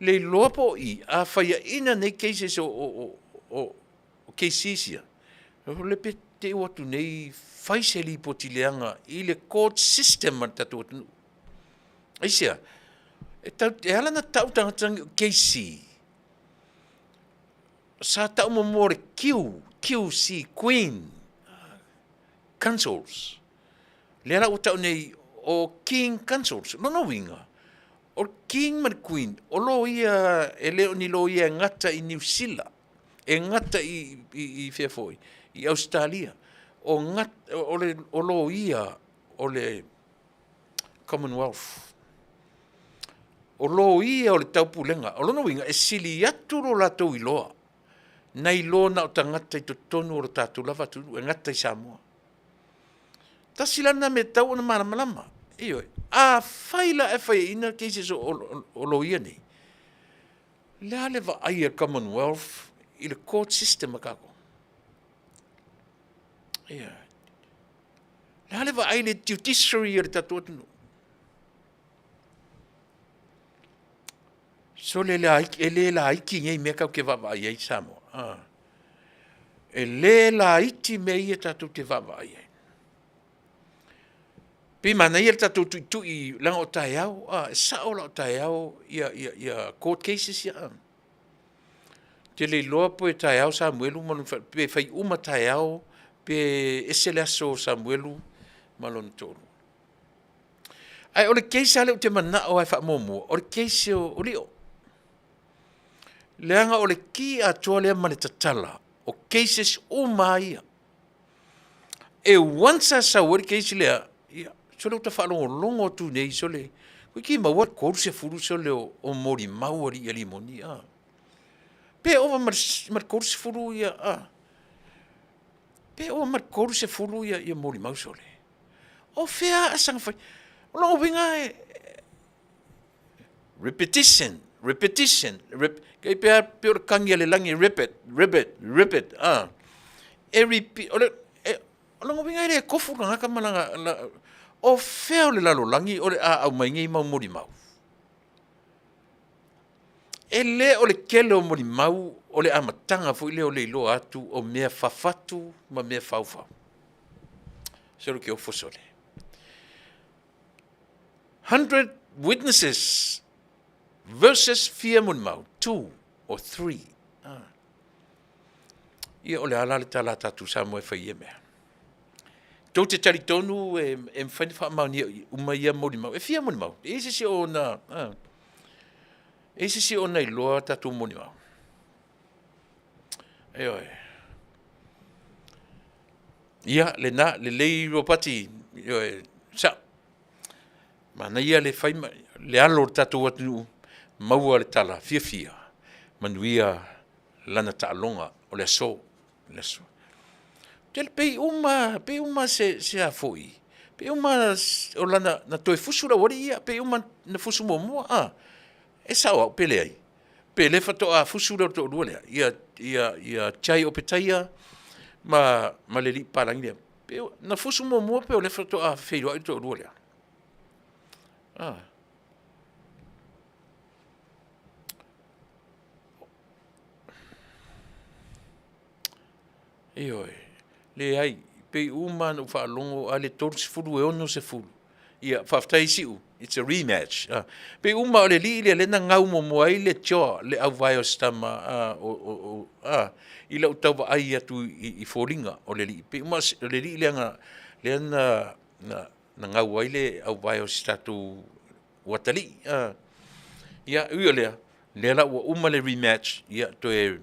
Le iloa po o i a faiaina nei cases o cases ia, pe te i ua o atu nei fai se lipoti leaga i le court system a le tatou atunuu. Aisea? E ala ona tau tagata nei o KC, sa tau muamua o le Q, QC, Queen Counsels. Lea la ua tau nei o King Counsels. O lona uiga, o le King ma le Queen, o loia, e le o ni loia e gata i Niu Sila, e gata i fea foi, i Ausetalia. O loia o le Commonwealth. O loia o le taupulega. O lona uiga, e sili atu lo latou iloa nai lo na o tagata i totonu o le tatou lava atunuu e gata i Samoa. Tasi la lena mea e tatau ona malamalama, ioe. Afai la ae faiaina cases o loia nei, o le a le vaai a le Commonwealth i le court system a tatou? Ioe. O le a le vaai i le judiciary a le tatou atunuu? Sole e le laiti nei mea tatou te vaavaai i ai Samoa, a. E le laiti mea ia tatou te vaavaai i ai. E pei e manaia le tatou tuitui leaga o taeao, e sao la o taeao court cases ia. Ou te le iloa pe taeao Samuelu ma lona faletua, pe fai uma taeao pe ese le aso o Samuelu ma lona toalua. Ae o le case lava lea ou te manao lava e faamuamua, o le case o Lio. Leaga o le ki atoa lea ma le tatala o cases uma lava ia. E once lava sau ai le case lea, ia, sole ua ta faalogologo atu nei sole, toeitiiti maua le 30 sole o molimau a alii a moni a. Pe ova ma le 30 ia, a. Pe ova ma le 30 molimau sole. O fea a saga fai? O lona uiga e repetition, repetition, e pei lava o le tagi a le lagi, repeat, repeat, repeat, a. E repeat, o lona uiga e le tofu le tagata ma lana, o fea o le lalolagi o le a aumai nei mau molimau? E le o le tele o molimau o le amataga foi lea o le iloa atu o mea fafatu ma mea faufau. Sole ou te ofo sole. 100 witnesses versus fia molimau, 2 or 3. Ah. Ia o le a la le tala a tatou Samoa e fai ia mea? Tou te talitonu e, e mafai ona faamaonia uma ia molimau. E fia molimau? E i ai se isi o ona, ah. E i ai se isi o ona iloa tatou molimau? Ioe. Ia, lena, lelei Ropati, ioe, sao. Manaia le fai ma, le alo o le tatou atunuu, maua le tala fiafia, manuia lana taaloga o le aso, le aso. Tele pei uma, pei uma se, se a foi, pei uma o lana, na toe fusu le aualii ia, pei uma na fusu muamua, a. E sao au pe leai? Pe le faatoa fusu lea o le toalua lea, ia, ia, ia Jai Opetaia ma, ma le alii papalagi lea. Pe na fusu muamua pe o lea faatoa feiloai le toalua lea? A. Ioe, leai, pei uma lava ona ou faalogo a le 30 e 60. Ia, faafetai Siu, it's a rematch. Ah, pei uma o le alii lea lea na gau muamua ai le jaw, le auvae o si tama ah, o, o, o, ah, i lau tau vaai atu i, i foliga o le alii. Pei uma o le alii lea na, lea na, na, na gau ai le auvae o si tatou uatalii. Ah. Ia, ui o lea, lea la ua uma le rematch, ia toe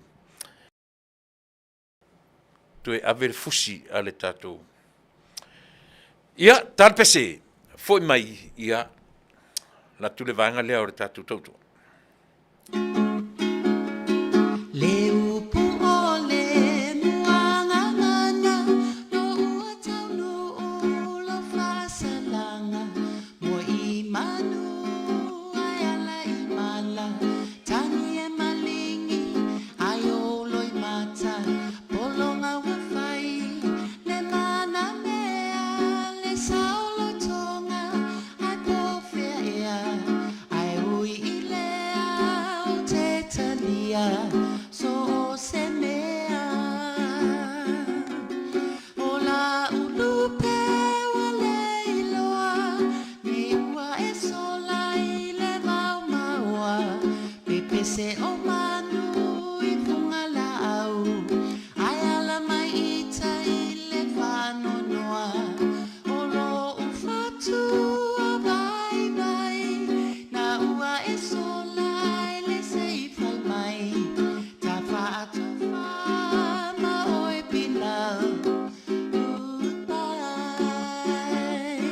toe ave le fusi a le tatou. Ia, talapese, foi mai, ia, latu le vaega lea o le tatou tautua. Le upu o le muagagana No ua taunuu lo faasalaga Moe i manu ae ala i mala Tagi e maligi ai ou loimata Pologa ua fai le manamea Le saolotoga ae po fea ea Ae ui i lea ou te talia so o se mea O la'u lupe ua le iloa Nei ua e sola i le vao maoa Pepese o manu i fugalaau Ae ala mai i tai le faanoanoa O lo'u fatu a vaivai Na ua e sola i le seifai mai Tafaatofa ma oe Bila Goodbye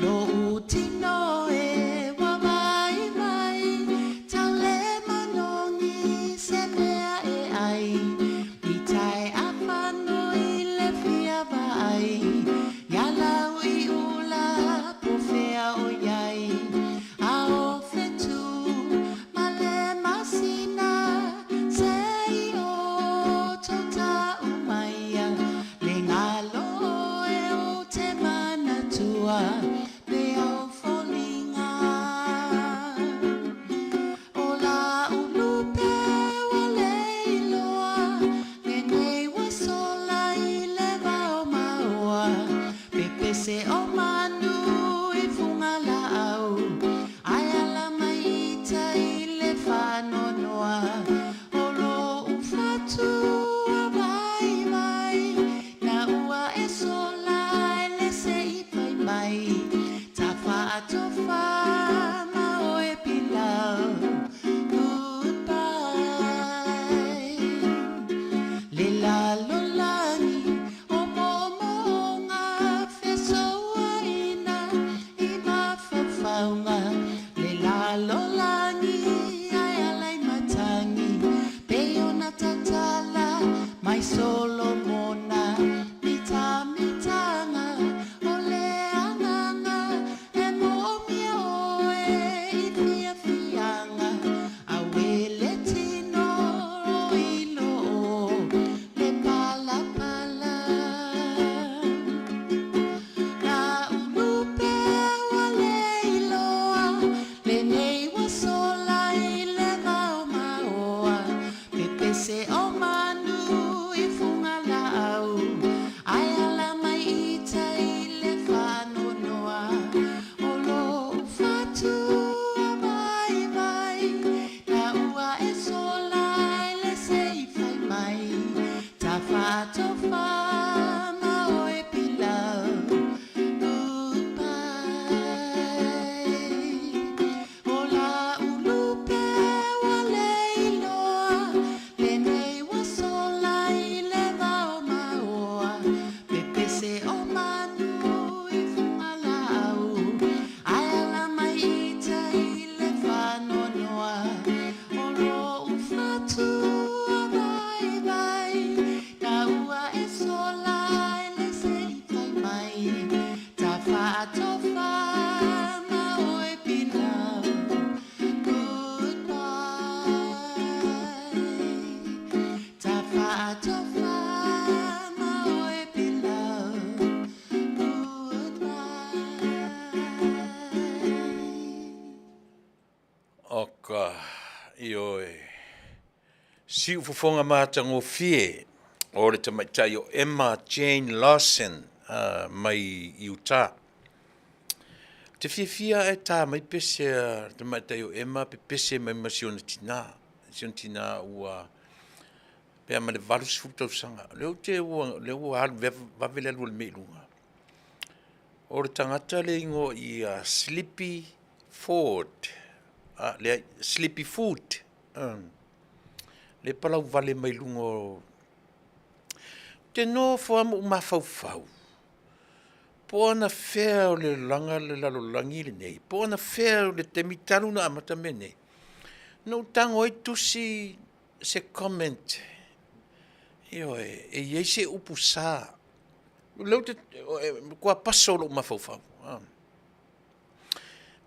Lo'u tino e ua vaivai Tau le manogi se mea e ai I tae afano i le fia vaai Ia lau i ula po fea o iai A o fetu ma le masina Se i o tau maia Le galo e o te manatua Pe au foliga O la'u lupe ua le iloa Lenei ua sola i le vao maoa Pepese o manu i fugalaau Ae ala mai i tai le faanoanoa O lo'u fatu a vaivai Na ua e sola i le seifai mai Tafaatofa ma oe Bila Goodbye Le lalolagi o moomooga Fesouaina i mafaufauga Le lalolagi ae ala i matagi Pei ona tautala mai Solomona Mitamitaga o le agaga E moomia oe i fiafiaga Auē le tino i loo le palapala La'u lupe ua le iloa Lenei ua sola i le vao maoa Pepese o manu i fugalaau Ae ala mai i tai le faanoanoa O lo'u fatu a vaivai Na ua e sola i le seifai mai Tafaatofa ma oe Bila Goodbye O la'u lupe ua le iloa Lenei ua sola i le vao maoa Pepese o manu i fugalaau Ae ala mai i tai le faanoanoa O lo'u fatu a vaivai Na ua e sola i le seifai mai Tafaatofa ma oe Bila Goodbye Tafaatofa ma oe Bila Goodbye. Oka, ioe. Siufofoga matagofie o le tamaitai o Emma Jane Larson mai Utah. Te fiafia e tā mai pese a le tamaitai o Emma pe pese mai ma si ona tinā. Si ona tinā ua pea ma le 80 tausaga. Lea ou te ua, lea ua alu vave le alu o le mea i luga. O le tagata le ingoa ia Sleepy Ford. A, leai, sleepy food. Le palauvale mai luga o... Ou te nofo lava ma ou mafaufau, po o anafea o le olaga le lalolagi lenei, po o anafea o le taimi talu ona amata mea nei, na ou tago ai tusi se comment, ioe, e i ai se upu sa. O lea ou te, e matua paso lou mafaufau.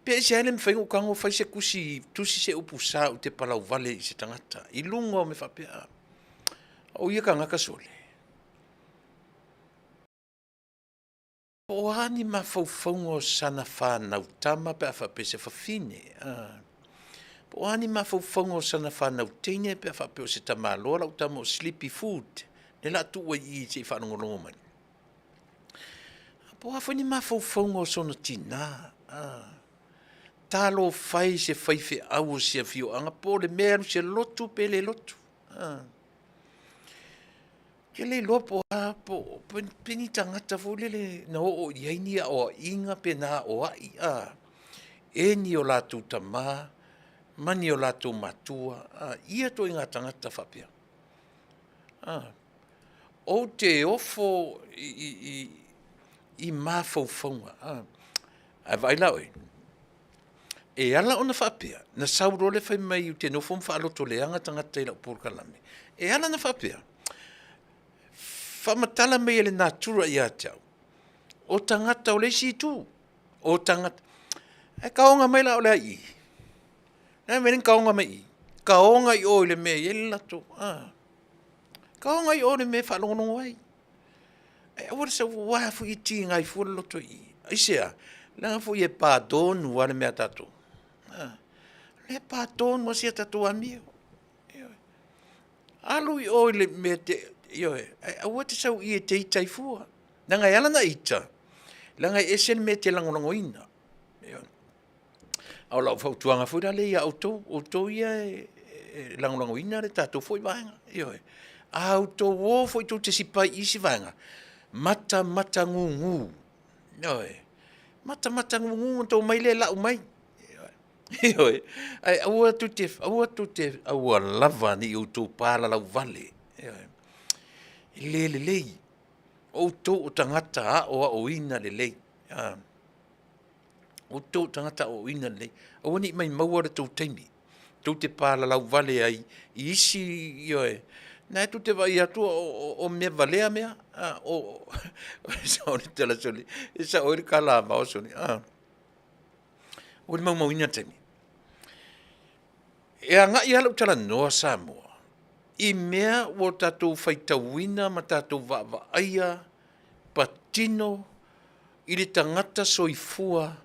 Pe aisea le mafai ona ou tago fai se tusi, tusi se upu sa ou te palauvale i se tagata i luga o mea faapea. O ia tagata sole, po o a ni mafaufauga o sana fanau tama pe a faapea o se fafine, po o a ni mafaufauga o sana fanau teine pe a faapea o se tamaloa lau tama o sleepy food, lea o le a tuu ai i i se i faalogologo mai. Po o a foi ni mafaufauga o sona tina, talofa e i se faifeau o se afioaga po o le mea e alu i se lotu pe le lotu. Ou te le iloa po o a, pe ni tagata foi lele na oo i ai ni aoaiga pe na aoai e ni o latou tama ma ni o latou matua ia ituaiga tagata faapea. Ou te ofo i mafaufauga, ae vaai la oe, e ala ona faapea, na sau loa le fai mai ou te nofo ma faalotoleaga tagata i lau polokalame, e ala ona faapea, faamatala mai e le natura ia te au, o tagata o le isi itu, o tagata, ae taoga mai la o le a i i? O le a le mea e ala ai ona taoga mai i i? Taoga i o i le mea e i ai le latou taoga i o i le mea e faalogologo ai. Ae aua le sau aua foi e tiga ai fua le loto i i. Aisea? Leaga foi e pa tonu lava le mea a tatou. O lea e pa tonu lava si a tatou amio. Ioe. Alu i o i le mea e te, ioe, ae aua e te sau i i e te ita ai fua. Leaga e ala ona ita, leaga e ese le mea e te lagolagoina. Ioe. A o lau fautuaga foi la lea ia outou, o outou ia e lagolagoina le tatou foi Vaega, ioe. A outou o foi tou te sipai i isi vaega, matamatagugu, ioe, matamatagugu ona outou omai lea e lau mai. Ioe, ae aua tou te, aua tou te, aua lava ne i outou palalauvale, ioe. E le lelei, o outou o tagata aoaoina lelei, o outou o tagata aoaoina lelei. Aua ne i maumaua le tou taimi tou te palalauvale ai i isi, ioe, na tou te vaai atu o mea valea mea, e sao le tala sole, e sao ai le tala a Vao sole, a? Ua le maumauina le taimi. E agai lava lau talanoa Samoa i mea ua tatou faitauina ma tatou vaavaaia patino i le tagata soifua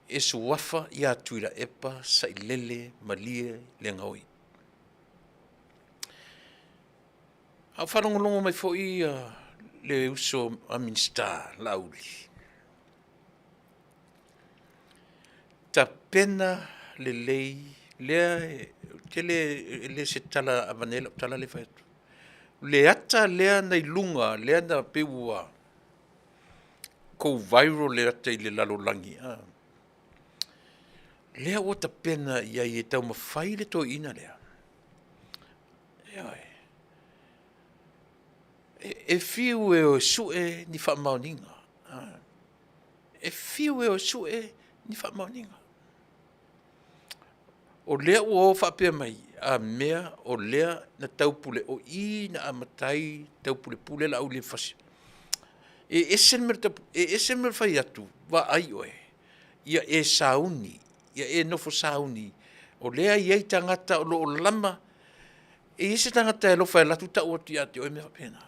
e suafa ia Tuilaepa Sailele Malielegaoi. A o faalogologo mai foi le uso a Minisita Laauli, tapena lelei lea ou te le, e le o se tala avane ai lau tala lea e fai atu. O le ata lea na i luga lea na pei ua go viral le ata i le lalolagi a, lea ua tapena i ai e taumafai le toeaina lea, ioe, e fiu e o e sue ni faamaoniga, e fiu e o e sue ni faamaoniga. O lea ua o faapea mai, a mea o lea na taupule, o i na amata ai taupulepule Laauli e fasi. E ese le mea o le fai atu, vaai oe, ia e sauni, ia e nofo sauni, o lea e i ai tagata o lo o lama. E i ai se tagata e alofa e alu atu tau atu ia te oe mea faapena?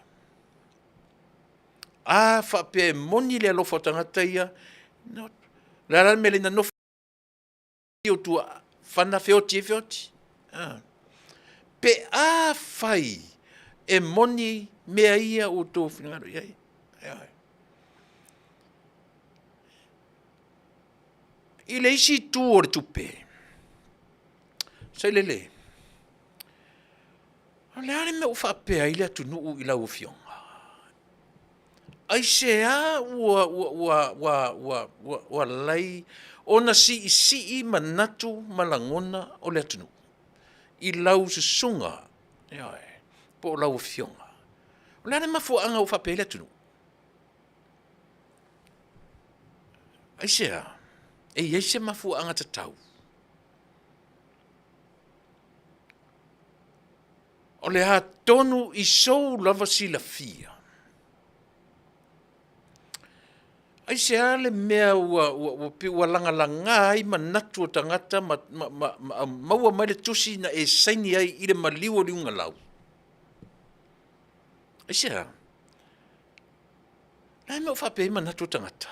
A faapea e moni le alofa o tagata ia, o le a la le mea e le nonofo ai i tua fana feoti ai feoti. Pe afai e moni mea ia ua outou finagalo i ai. I le isi itu o le tupe, Sailele, o le a le mea ua faapea ai le atunuu i lau Afioga? Aisea ua alai? ona siisii manatu ma lagona o le atunuu i lau susuga, ioe, po o lau afioga. O le a le mafuaaga ua faapea ai le atunuu? Aisea? E i ai se mafuaaga tatau? O le a tonu i sou lava silafia, aisea le mea ua pei ua lagalaga ai manatu o tagata ma maua mai le tusi na e saini ai i le maliu o Liugalau? Aisea? O le a le mea ua faapea ai manatu o tagata?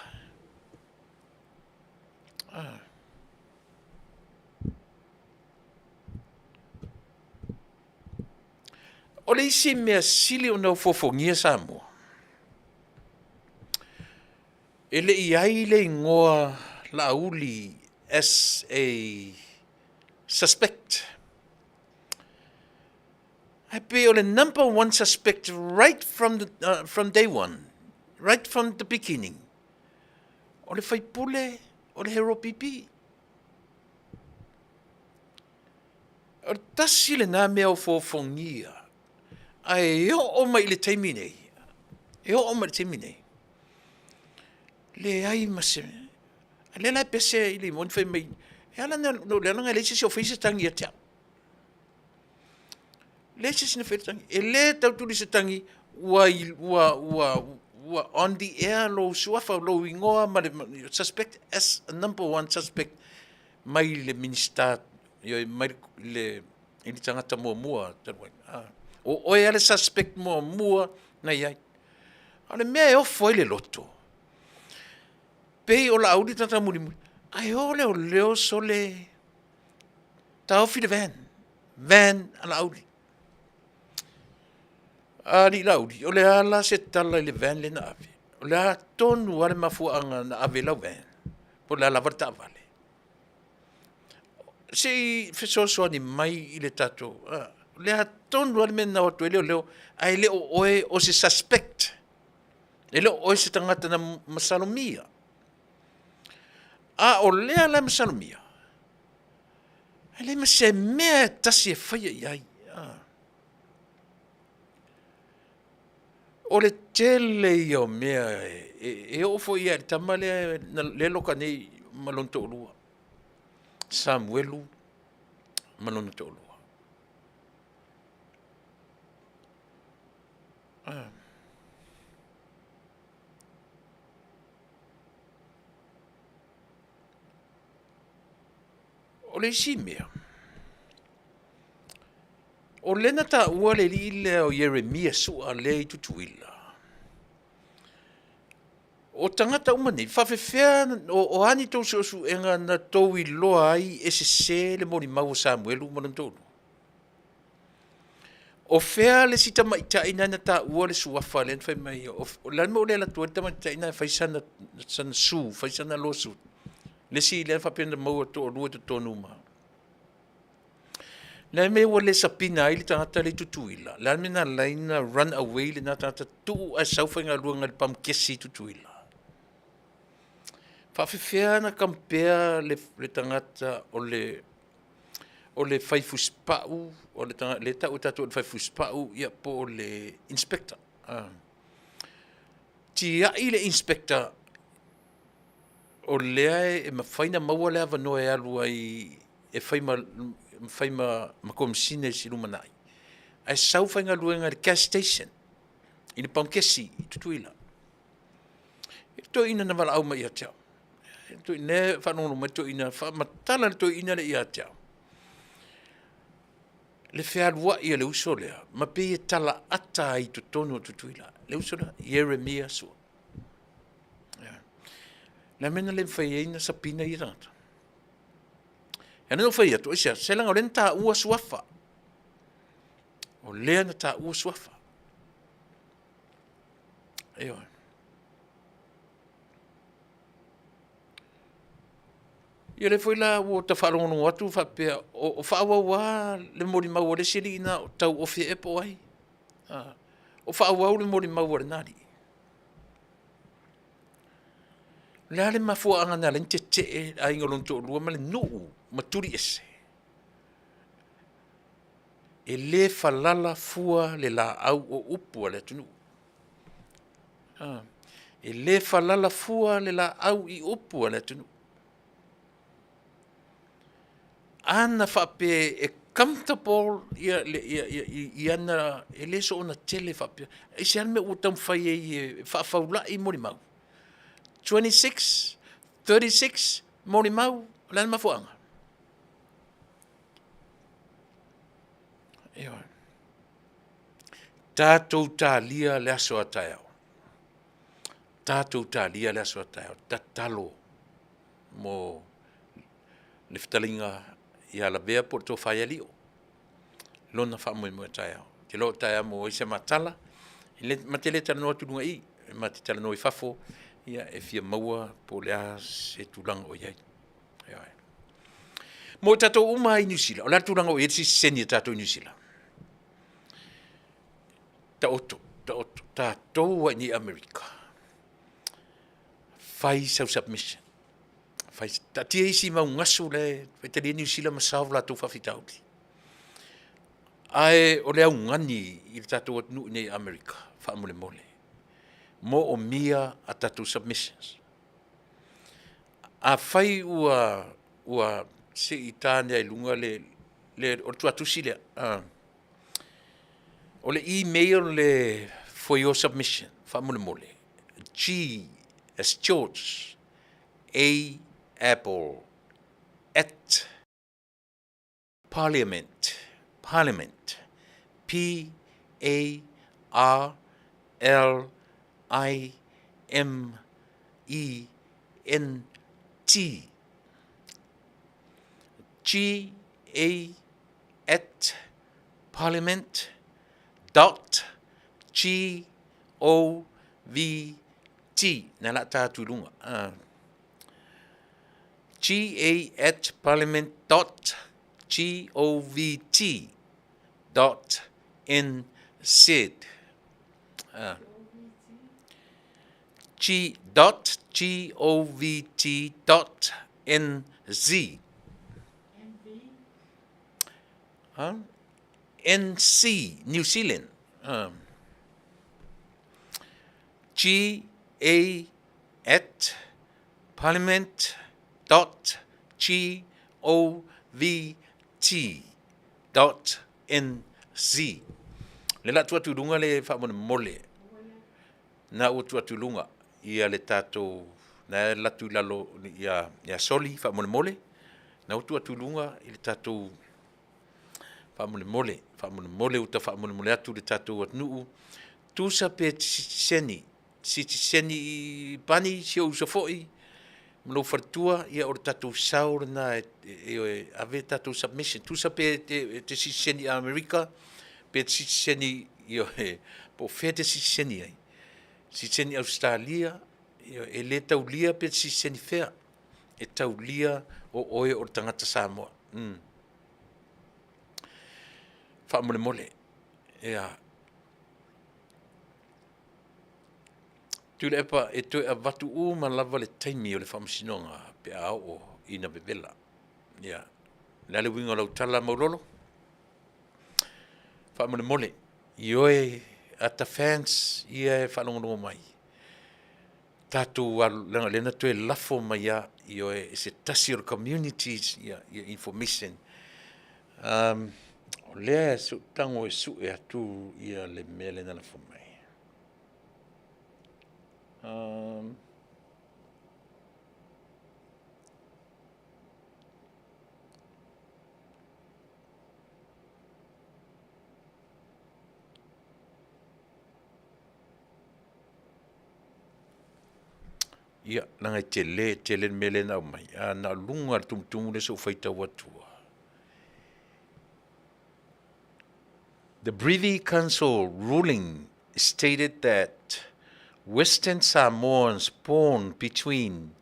O le isi mea sili ona ofoofogia Samoa, e le i i ai le igoa Laauli as a suspect. Ae pei o le number one suspect right from the, from day one, right from the beginning, o le faipule o le HRPP. O le tasi lena mea ofoofogia, ae oo mai i le taimi nei, e oo mai i le taimi nei, leai ma se mea. A lea la e pese i le moni fai mai, e ala ona ou leaga e leai se isi o faia se tagi ia te au. Leai se isi na faia le tagi. E le tau tuli se tagi ua, ua, ua, ua on the air lou suafa, lou igoa ma le suspect as a number one suspect mai le Minisita, mai le, i le tagata muamua talu ai. O oe lava le suspect muamua na i ai. A o le mea e ofo ai le loto, pei o Laauli le tagata mulimuli, ae o leoleo sole taofi le van, van a Laauli. Alii Laauli, o le a la se tala i le van lea na ave? O le a tonu lava le mafuaaga na ave ai lau van? Po o le a lava le taavale? Se i fesoasoani mai i le tatou, o le a tonu lava le mea na o atu ai leoleo ae le o oe o se suspect? E le o oe se tagata na masalomia. A o lea la e masalomia, e leai ma se mea e tasi e faia i ai. O le tele ia o mea e oo foi i le tama lea e loka nei ma lona toalua, Samuelu ma lona toalua. O le isi mea, o lea na taua le alii lea o Ieremia Sua lea i Tutuila, o tagata uma nei, faapefea, o a ni tou suesuega na tou iloa ai e sese le molimau a Samuelu ma lona toalua? O fea le isi tamaitai lena na taua le suafa lea na fai mai, o le a le mea ua le alu atu ai le tamaitai lena e fai sana sue, fai sana lawsuit, le isi lea faapea na maua e toalua i totonu ma... O le a le mea ua le subpoena ai le tagata lea i Tutuila? O le a le mea na ala ai ona run away lena tagata tuu ae sau faigaluega i le pamukesi i Tutuila? E faapefea ona compare le tagata o le o le fai fusipau, o le tagata lea e tau e tatou o le fai fusipau ia po o le inspector. Tiai le inspector o lea e mafai ona maua le avanoa e alu ai e fai ma, fai ma, ma Komesina i se lumanai, ae sau faigaluega i le gas station, i le pamakesi i Tutuila. E toeaina na valaau mai ia te au. Toeaina e faalogologo mai toeaina, faamatala le toeaina lea ia te au le fealuai a le uso lea, ma pei e talaata ai i totonu o Tutuila. Le uso lea, Ieremia Sua. Le a le mea na le mafai ai ona subpoena ia tagata? E ala ona ou fai atu, aisea? Se leaga o lea na taua suafa. O lea na taua suafa. Ioe. Ia lea foi la ua ta faalogologo atu faapea o faaauau lava le molimau a le isi alii lena o tau ofi ea po o ai. O faaauau le molimau a lena alii. O le a le mafuaaga na ala ai ona tetee le aiga o lona toalua ma le nuu ma tuli ese? E le falala fua le laau o upu a le atunuu. E le falala fua le laau i upu a le atunuu. A na faapea e comfortable i ana, e le soona tele faapea. Aisea le mea ua taumafai ai e faafaulia molimau? 26, 36 molimau, o le a le mafuaaga? Ioe. Tatou talia le aso a taeao, tatou talia le aso a taeao, tatalo mo le fetalaiga ia Lavea po o le Tofa ia Lio lona faamoemoe a taeao. Ou te iloa o taeao e maua ai se ma tala, ma te le talanoa atu i luga i i, ma te talanoa i fafo e fia maua po o le a se tulaga o i ai. Ioe. Mo i tatou uma lava i Niu Sila, o le a le tulaga o i ai le sitiseni a tatou i Niu Sila? Taoto, taoto, tatou lava i inei i Amerika, fai sau submission, fai, taatia isi mau gasu la e faitalia ia Niu Sila ma solve a latou faafitauli. Ae o le augani i le tatou atunuu i inei i Amerika, faamolemole, moomia a tatou submissions. Afai ua se i ta ane lava i luga le, o le tuatusi lea, o le email for your submission faamolemole, G as George, A Apple at Parliament, Parliament, P A R L I M E N T, G A at parliament dot G O V T. Na la ta atu i luga. G A at parliament dot G O V T dot N Z. G dot G O V T dot N Z. N C New Zealand. G A at parliament dot G O V T dot N Z. Le la atu atu i luga le faamolemole. Na ua tuu atu i luga ia le tatou, na e alu atu i lalo ia Soli faamolemole, na ua tuu atu i luga i le tatou faamolemole, faamolemole ua ta faamolemole atu i le tatou atunuu, tusa pe sitiseni, sitiseni Pani si ou uso foi ma lou faletua, ia o le tatou sao lena e ave tatou submission. Tusa pe e te sitiseni i Amerika, pe te sitiseni, ioe, po o fea e te sitiseni ai, sitiseni Ausetalia, ioe, e le taulia pe te sitiseni fea, e taulia o oe o le tagata Samoa. Faamolemole, ia. Tuilaepa, e toe avatu uma lava le taimi o le Faamasinoga pe a oo ina vevela. Ia, o le a le uiga o lau tala Maulolo? Faamolemole, ioe ata fans ia e faalogologo mai, tatou alu, leaga o lea na toe lafo mai lava, ioe, e se tasi o le communities ia information. O lea se i ou tago e sue atu le mea lea na lafo mai. Ia, leaga e tele tele le mea lea na aumai, ae na o luga lava o le tumutumu lea se i ou faitau atua. The Privy Council ruling stated that Western Samoans born between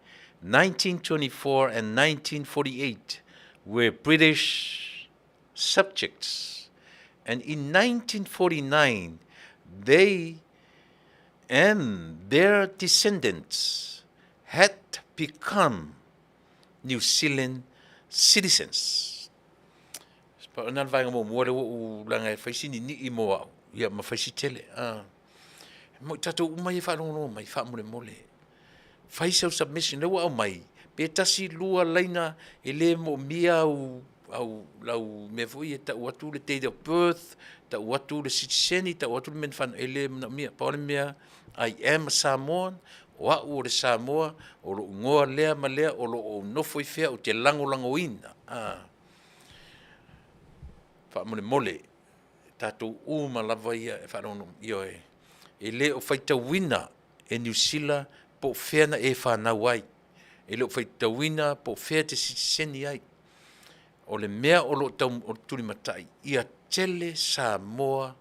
1924 and 1948 were British subjects, and in 1949 they and their descendants had become New Zealand citizens. Pau na le vaega muamua lea ua ou laga e fai si ninii mo au, ia ma fai si tele. Ah. Mo i tatou uma ia e faalogologo mai, faamolemole. Fai sau submission, lea ua aumai, pe tasi, lua laina e le moomia au, au, lau mea foi e tau atu le date of birth, tau atu le sitiseni, tau atu le mea na fanau, e le manaomia. Pau le mea, I am a Samoan, o au o le Samoa, o lou igoa lea ma lea, o lo o ou nofo i fea, ou te lagolagoina. Ah. Faamolemole, tatou uma lava ia e faalogologo, ioe, e le o faitauina e Niu Sila po o fea na e fanau ai, e le o faitauina po o fea e te sitiseni ai. O le mea o lo o tau tulimatai, ia tele Samoa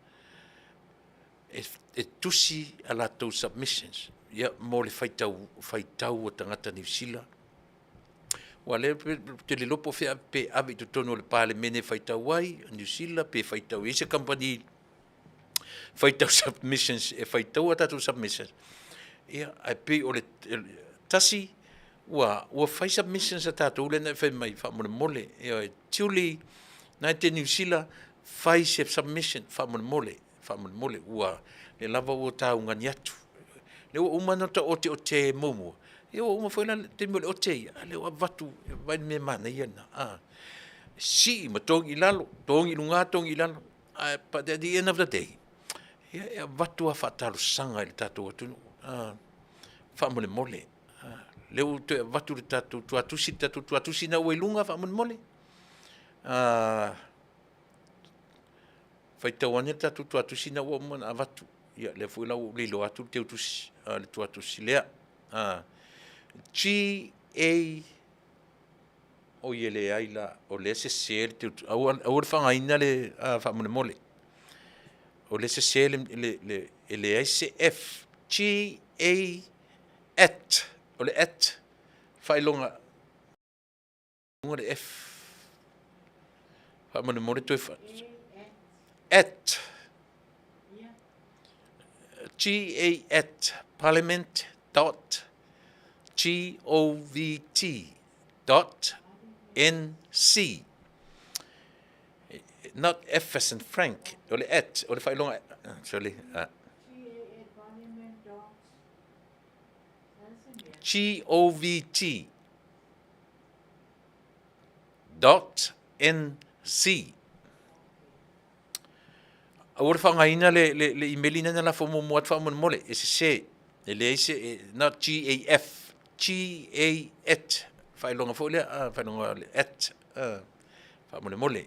e tusi a latou submissions ia, mo le faitau, faitau a tagata Niu Sila. Aua o lea ou te le iloa po o fea pe ave i totonu o le Palemene e faitau ai Niu Sila pe faitau i ai se kamupani faitau submissions e faitau a tatou submissions. Ia, ae pei o le tasi ua ua fai submissions a tatou lea na e fai mai faamolemole, ioe, Julie, na e te Niu Sila, fai se submission faamolemole, faamolemole ua lea lava ua taugani atu. Lea ua uma ona ta oteote muamua, ia ua uma foi la le taimi o le ote ia, a lea ua avatu, vaai i le mea manaia lena, a? Sii ma togi i lalo, togi i luga, togi i lalo, ae but at the end of the day, ia e avatu lava faatalosaga i le tatou atunuu, a, faamolemole, a, lea ua toe avatu le tatou tuatusi, le tatou tuatusi lena ua i luga faamolemole. A, faitau ane le tatou tuatusi lena ua uma ona avatu. Ia, lea foi la ua ou le iloa atu le teutusi, a, le tuatusi lea. A, G A Oi e leai la, o lea e sese le teutusi. Aua, aua le faaaogaina le, a, faamolemole. O lea e sese le, le, le, e leai se F. G A at, o le at, faailoga luga le F. Faamolemole toe fa... At G A at parliament dot G O V T dot N C. Not F as in Frank, o le at, o le faailoga, sorry. G O V T dot NZ. Aua le faaaogaina le, le, le imeli na na lafo muamua atu faamolemole, e sese. E leai se, e, not G-A-F, G-A at, faailoga foi lea, ah, faailoga le at, ah, faamolemole.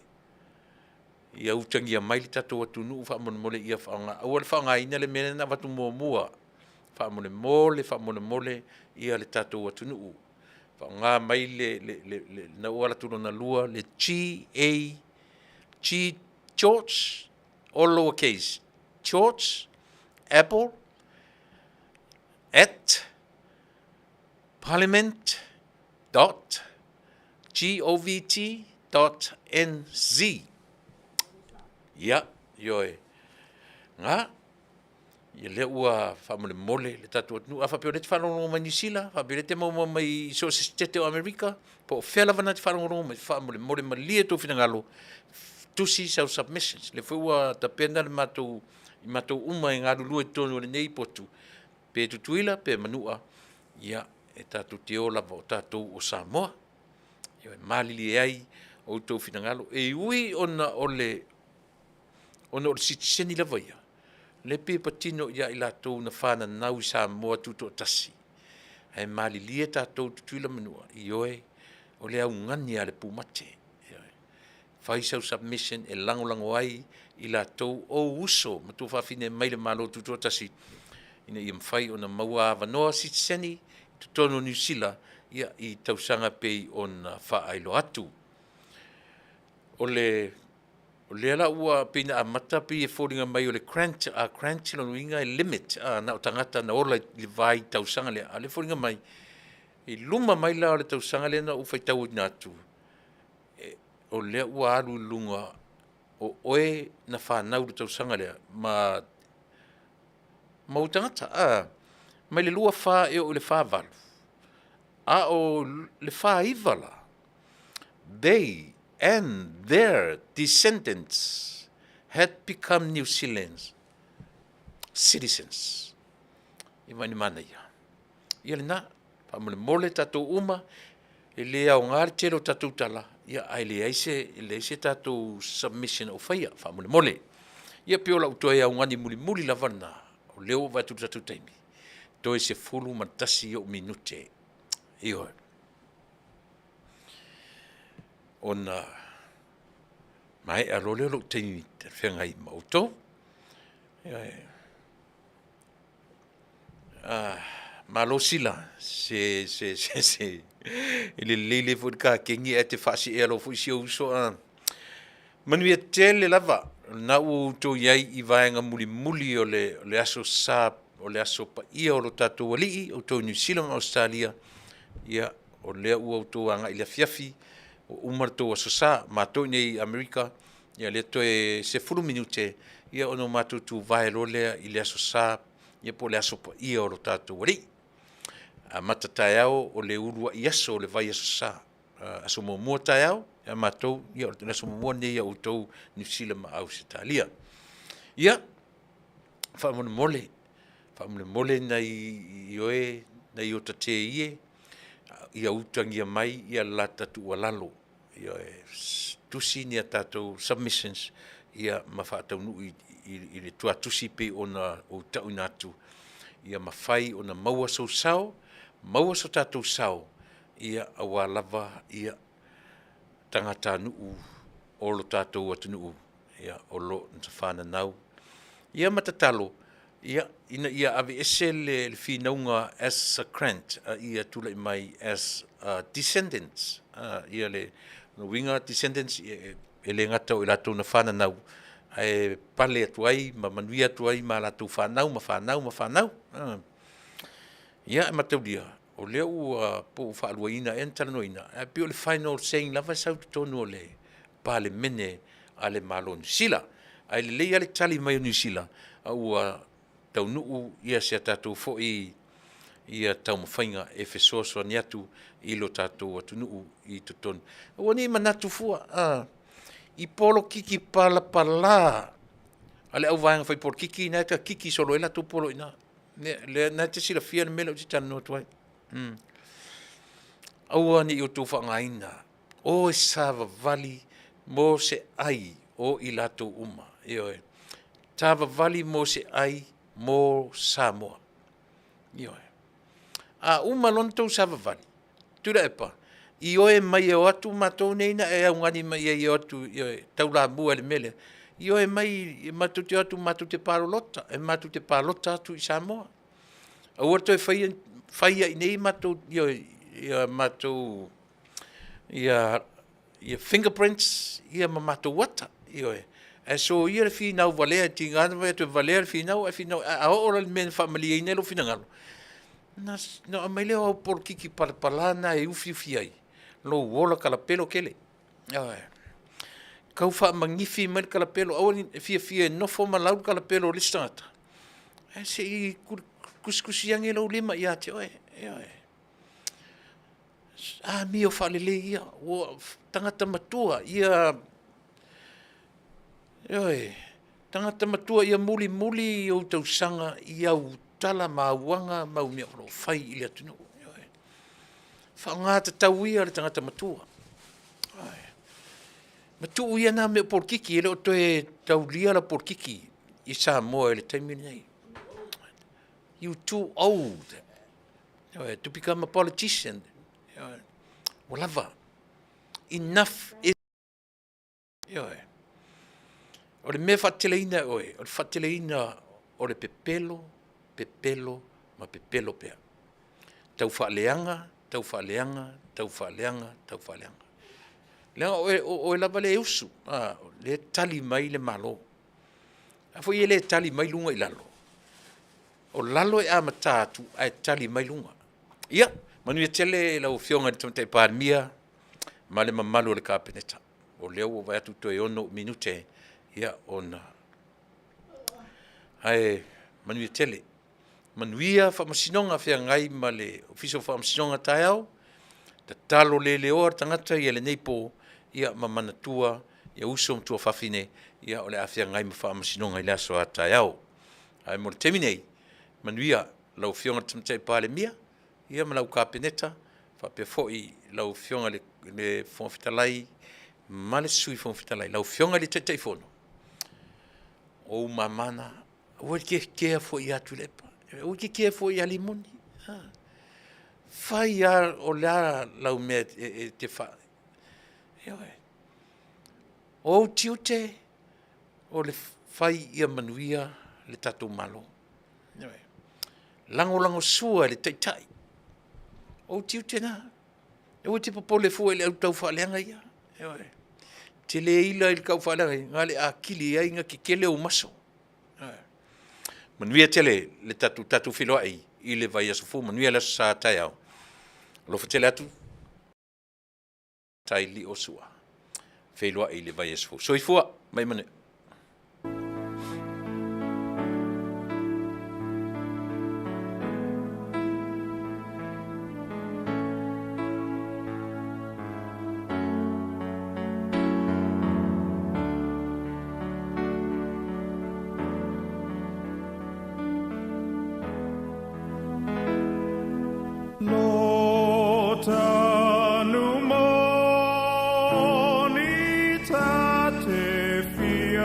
Ia utagia mai le tatou atunuu faamolemole ia faaaoga, aua le faaaogaina le mea lea na avatu muamua. Faamolemole, faamolemole ia le tatou atunuu. Faaaoga mai le, le, le, le, na ua alu atu lona lua, le G A G George, all lower case, George Apple at parliament dot govt dot nz. Ia, ioe. Nga, Ia lea ua faamolemole le tatou atunuu. A faapea o lea e te faalogologo mai Niu Sila, faapea o lea e te maua mai i so o se sitete o Amerika, po o fea lava na te faalogologo mai, faamolemole malie tou finagalo, tusi sau submissions. Lea foi ua tapena le matou, i matou uma e galulue i totonu o lenei potu, pe Tutuila pe Manua, ia, e tatou te o lava o tatou o Samoa. Ia, e malilie ai outou finagalo. E ui ona o le, ona o le sitiseni lava ia, lea pei e patino ia i latou na fananau i Samoa Tutoatasi, ae malilie tatou Tutuila ma Manua, ioe, o le augani a le pumate. Ioe. Fai sau submission e lagolago ai i latou ou uso ma tuafafine mai le Malo Tutoatasi ina ia mafai ona maua avanoa sitiseni i totonu o Niu Sila ia, i tausaga pei ona faailoa atu. O le O lea la ua pei na amata pei e foliga mai o le grant, a grant lona uiga e limit, a na o tagata na ola i le vaitausaga lea, a o lea e foliga mai i luma mai la o le tausaga lea na ou faitauina atu, e, o lea ua alu i luga o oe na fanau i le tausaga lea ma ma ou tagata, a, mai le 24 e oo i le 48. A o le 49 la, they and their descendants had become New Zealand's citizens. I mai ni manaia. Ia lena, faamolemole tatou uma, e le aoga le tele o tatou tala, ia ae leai se, leai se tatou submission o faia, faamolemole. Ia pei o lau toe augani mulimuli lava lena, o lea ua vaai atu i le tatou taimi, toe 11 ou minute. Ioe. Ona maea loa lea o lou taimi feagai ma outou. Ioe. Ah, malo Sila, se, se, se, se, e lelei le foi le kakegi ae te faasee aloa foi si ou uso a. Manuia tele lava, na ua outou i ai i vaega mulimuli o le, o le aso sa, o le aso paia o lo tatou alii, outou i Niu Sila ma Ausetalia, ia, o lea ua outou agai i le afiafi, ua uma le tou aso sa. Matou i inei i Amerika, ia lea toe 10 minute, ia ona matou tuvae loa lea i le aso sa, ia po o le aso paia o lo tatou Alii. Amata taeao o le uluai aso o le vaiaso sa. Aso muamua taeao ia matou, ia o le aso muamua lenei ia outou Niu Sila ma Ausetalia. Ia, faamolemole, faamolemole nai oe, nai o tate ie, ia utagia mai ia le lata tuualalo, ioe, tusi ni a tatou submissions ia ma faataunuu i le tuatusi pei ona ou tauina atu, ia mafai ona maua sou sao, maua so tatou sao, ia aua lava ia tagatanuu o lo tatou atunuu ia o lo o fananau. Ia ma tatalo, ia, ina ia aveese le finauga as a grant, a ia tulai mai as a descendants. Ia le uiga descendants e le gata o i latou na fananau, ae pale atu ai ma manuia atu ai ma latou fanau ma fanau ma fanau. Ia, e mataulia, o lea ua po ua faaluaina ea na talanoaina, ae pei o le final saying lava e sau i totonu o le Palemene a le Malo o Niu Sila. Ae lelei lava le tali mai o Niu Sila, a ua taunuu ia si a tatou foi ia taumafaiga e fesoasoani atu i lo tatou atunuu i totonu. Aua ne i manatu fua i polokiki palapala a le auvaega fai polokiki na e ta kiki solo ai latou polo i ina. Lea na te silafia le mea lea ou te talanoa atu ai. Aua ne i outou faaaogaina o e savavali mo se ai o i latou uma. Ioe. Savavali mo se ai mo Samoa. Ioe. A uma loa ona outou savavali, Tuilaepa, ioe mai e o atu matou nei na e augani mai ai e o atu, ioe, taulamua i le mea lea, ioe mai matou te o atu matou te palota, e matou te palota atu i Samoa. Aua le toe faia, faia i inei matou, ioe, ia matou ia, ia fingerprints ia ma matou ata, ioe. Ae soia le finau valea, e tiga ona fai atu e valea le finau, ae finau, a oo la i le mea na faamalieina ai lou finagalo, na, na aumai lea o au polokiki palapala na e ufiufi ai lou ola kalapelo tele. Ioe. Tau faamanifi mai le kalapelo, aua ne i fiafia e nofo ma lau le kalapelo o le isi tagata, ae se i tusitusi ane lou lima ia te oe. Ioe. Amio faalelei ia, ua tagata matua ia, ioe, tagata matua ia mulimuli i ou tausaga i au tala ma au aga ma au mea o lo o fai i le atunuu. Ioe. Faaaoga tatau ia le tagata matua. Ioe. Matuu ia na mea o polokiki, e le o toe taulia la polokiki i Samoa i le taimi lenei. You too old to become a politician. Ua lava. Enough is Ioe. O le mea e faateleina e oe, o le faateleina o le pepelo, pepelo ma pepelo pea. Tau faaleaga, tau faaleaga, tau faaleaga, tau faaleaga. Leaga o oe, o oe lava lea e usu, a, lea e tali mai le Malo. A foi e le tali mai luga i lalo, o lalo e amata atu ae tali mai luga. Ia, manuia tele lau Afioga i le Tamaitai Palemia ma le mamalu o le Kapeneta. O lea ua ou vaai atu toe 6 minute, ia ona... Ae manuia tele. Manuia faamasinoga feagai ma le Ofisa o Faamasinoga taeao. Tatalo leleoa le tagata ia lenei po, ia ma manatua ia uso ma tuafafine, ia o le a feagai ma faamasinoga i le aso a taeao. Ae mo le taimi nei, manuia lau Afioga i le Tamaitai Palemia, ia ma lau Kapeneta, faapea foi lau Afioga i le Fofoga Fetalai ma le Sui Fofoga Fetalai, lau Afioga i le Taitaifono, o ou mama na. Aua e te kea foi ia Tuilaepa, aua e te kea foi ia Rimoni. Fai lava o le a lau mea e te fai. Ioe. O ou tiute, o le fai ia manuia le tatou Malo. Ioe. Lagolagosua i le Taitai, o ou tiute na. Aua e te popole fua i le au taufaaleaga ia. Ioe. E te le ila i le taufaaleaga ia, na o le atili ai ona tetele ou maso. Ioe. Manuia tele le tatou feiloai i le vaiaso fou, manuia le Aso Sa a taeao. Alofa tele atu, tai lio Sua. Feiloai i le vaiaso fou. Soifua ma ia manuia. Lo tanu moni ta te whia.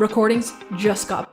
Recordings just got.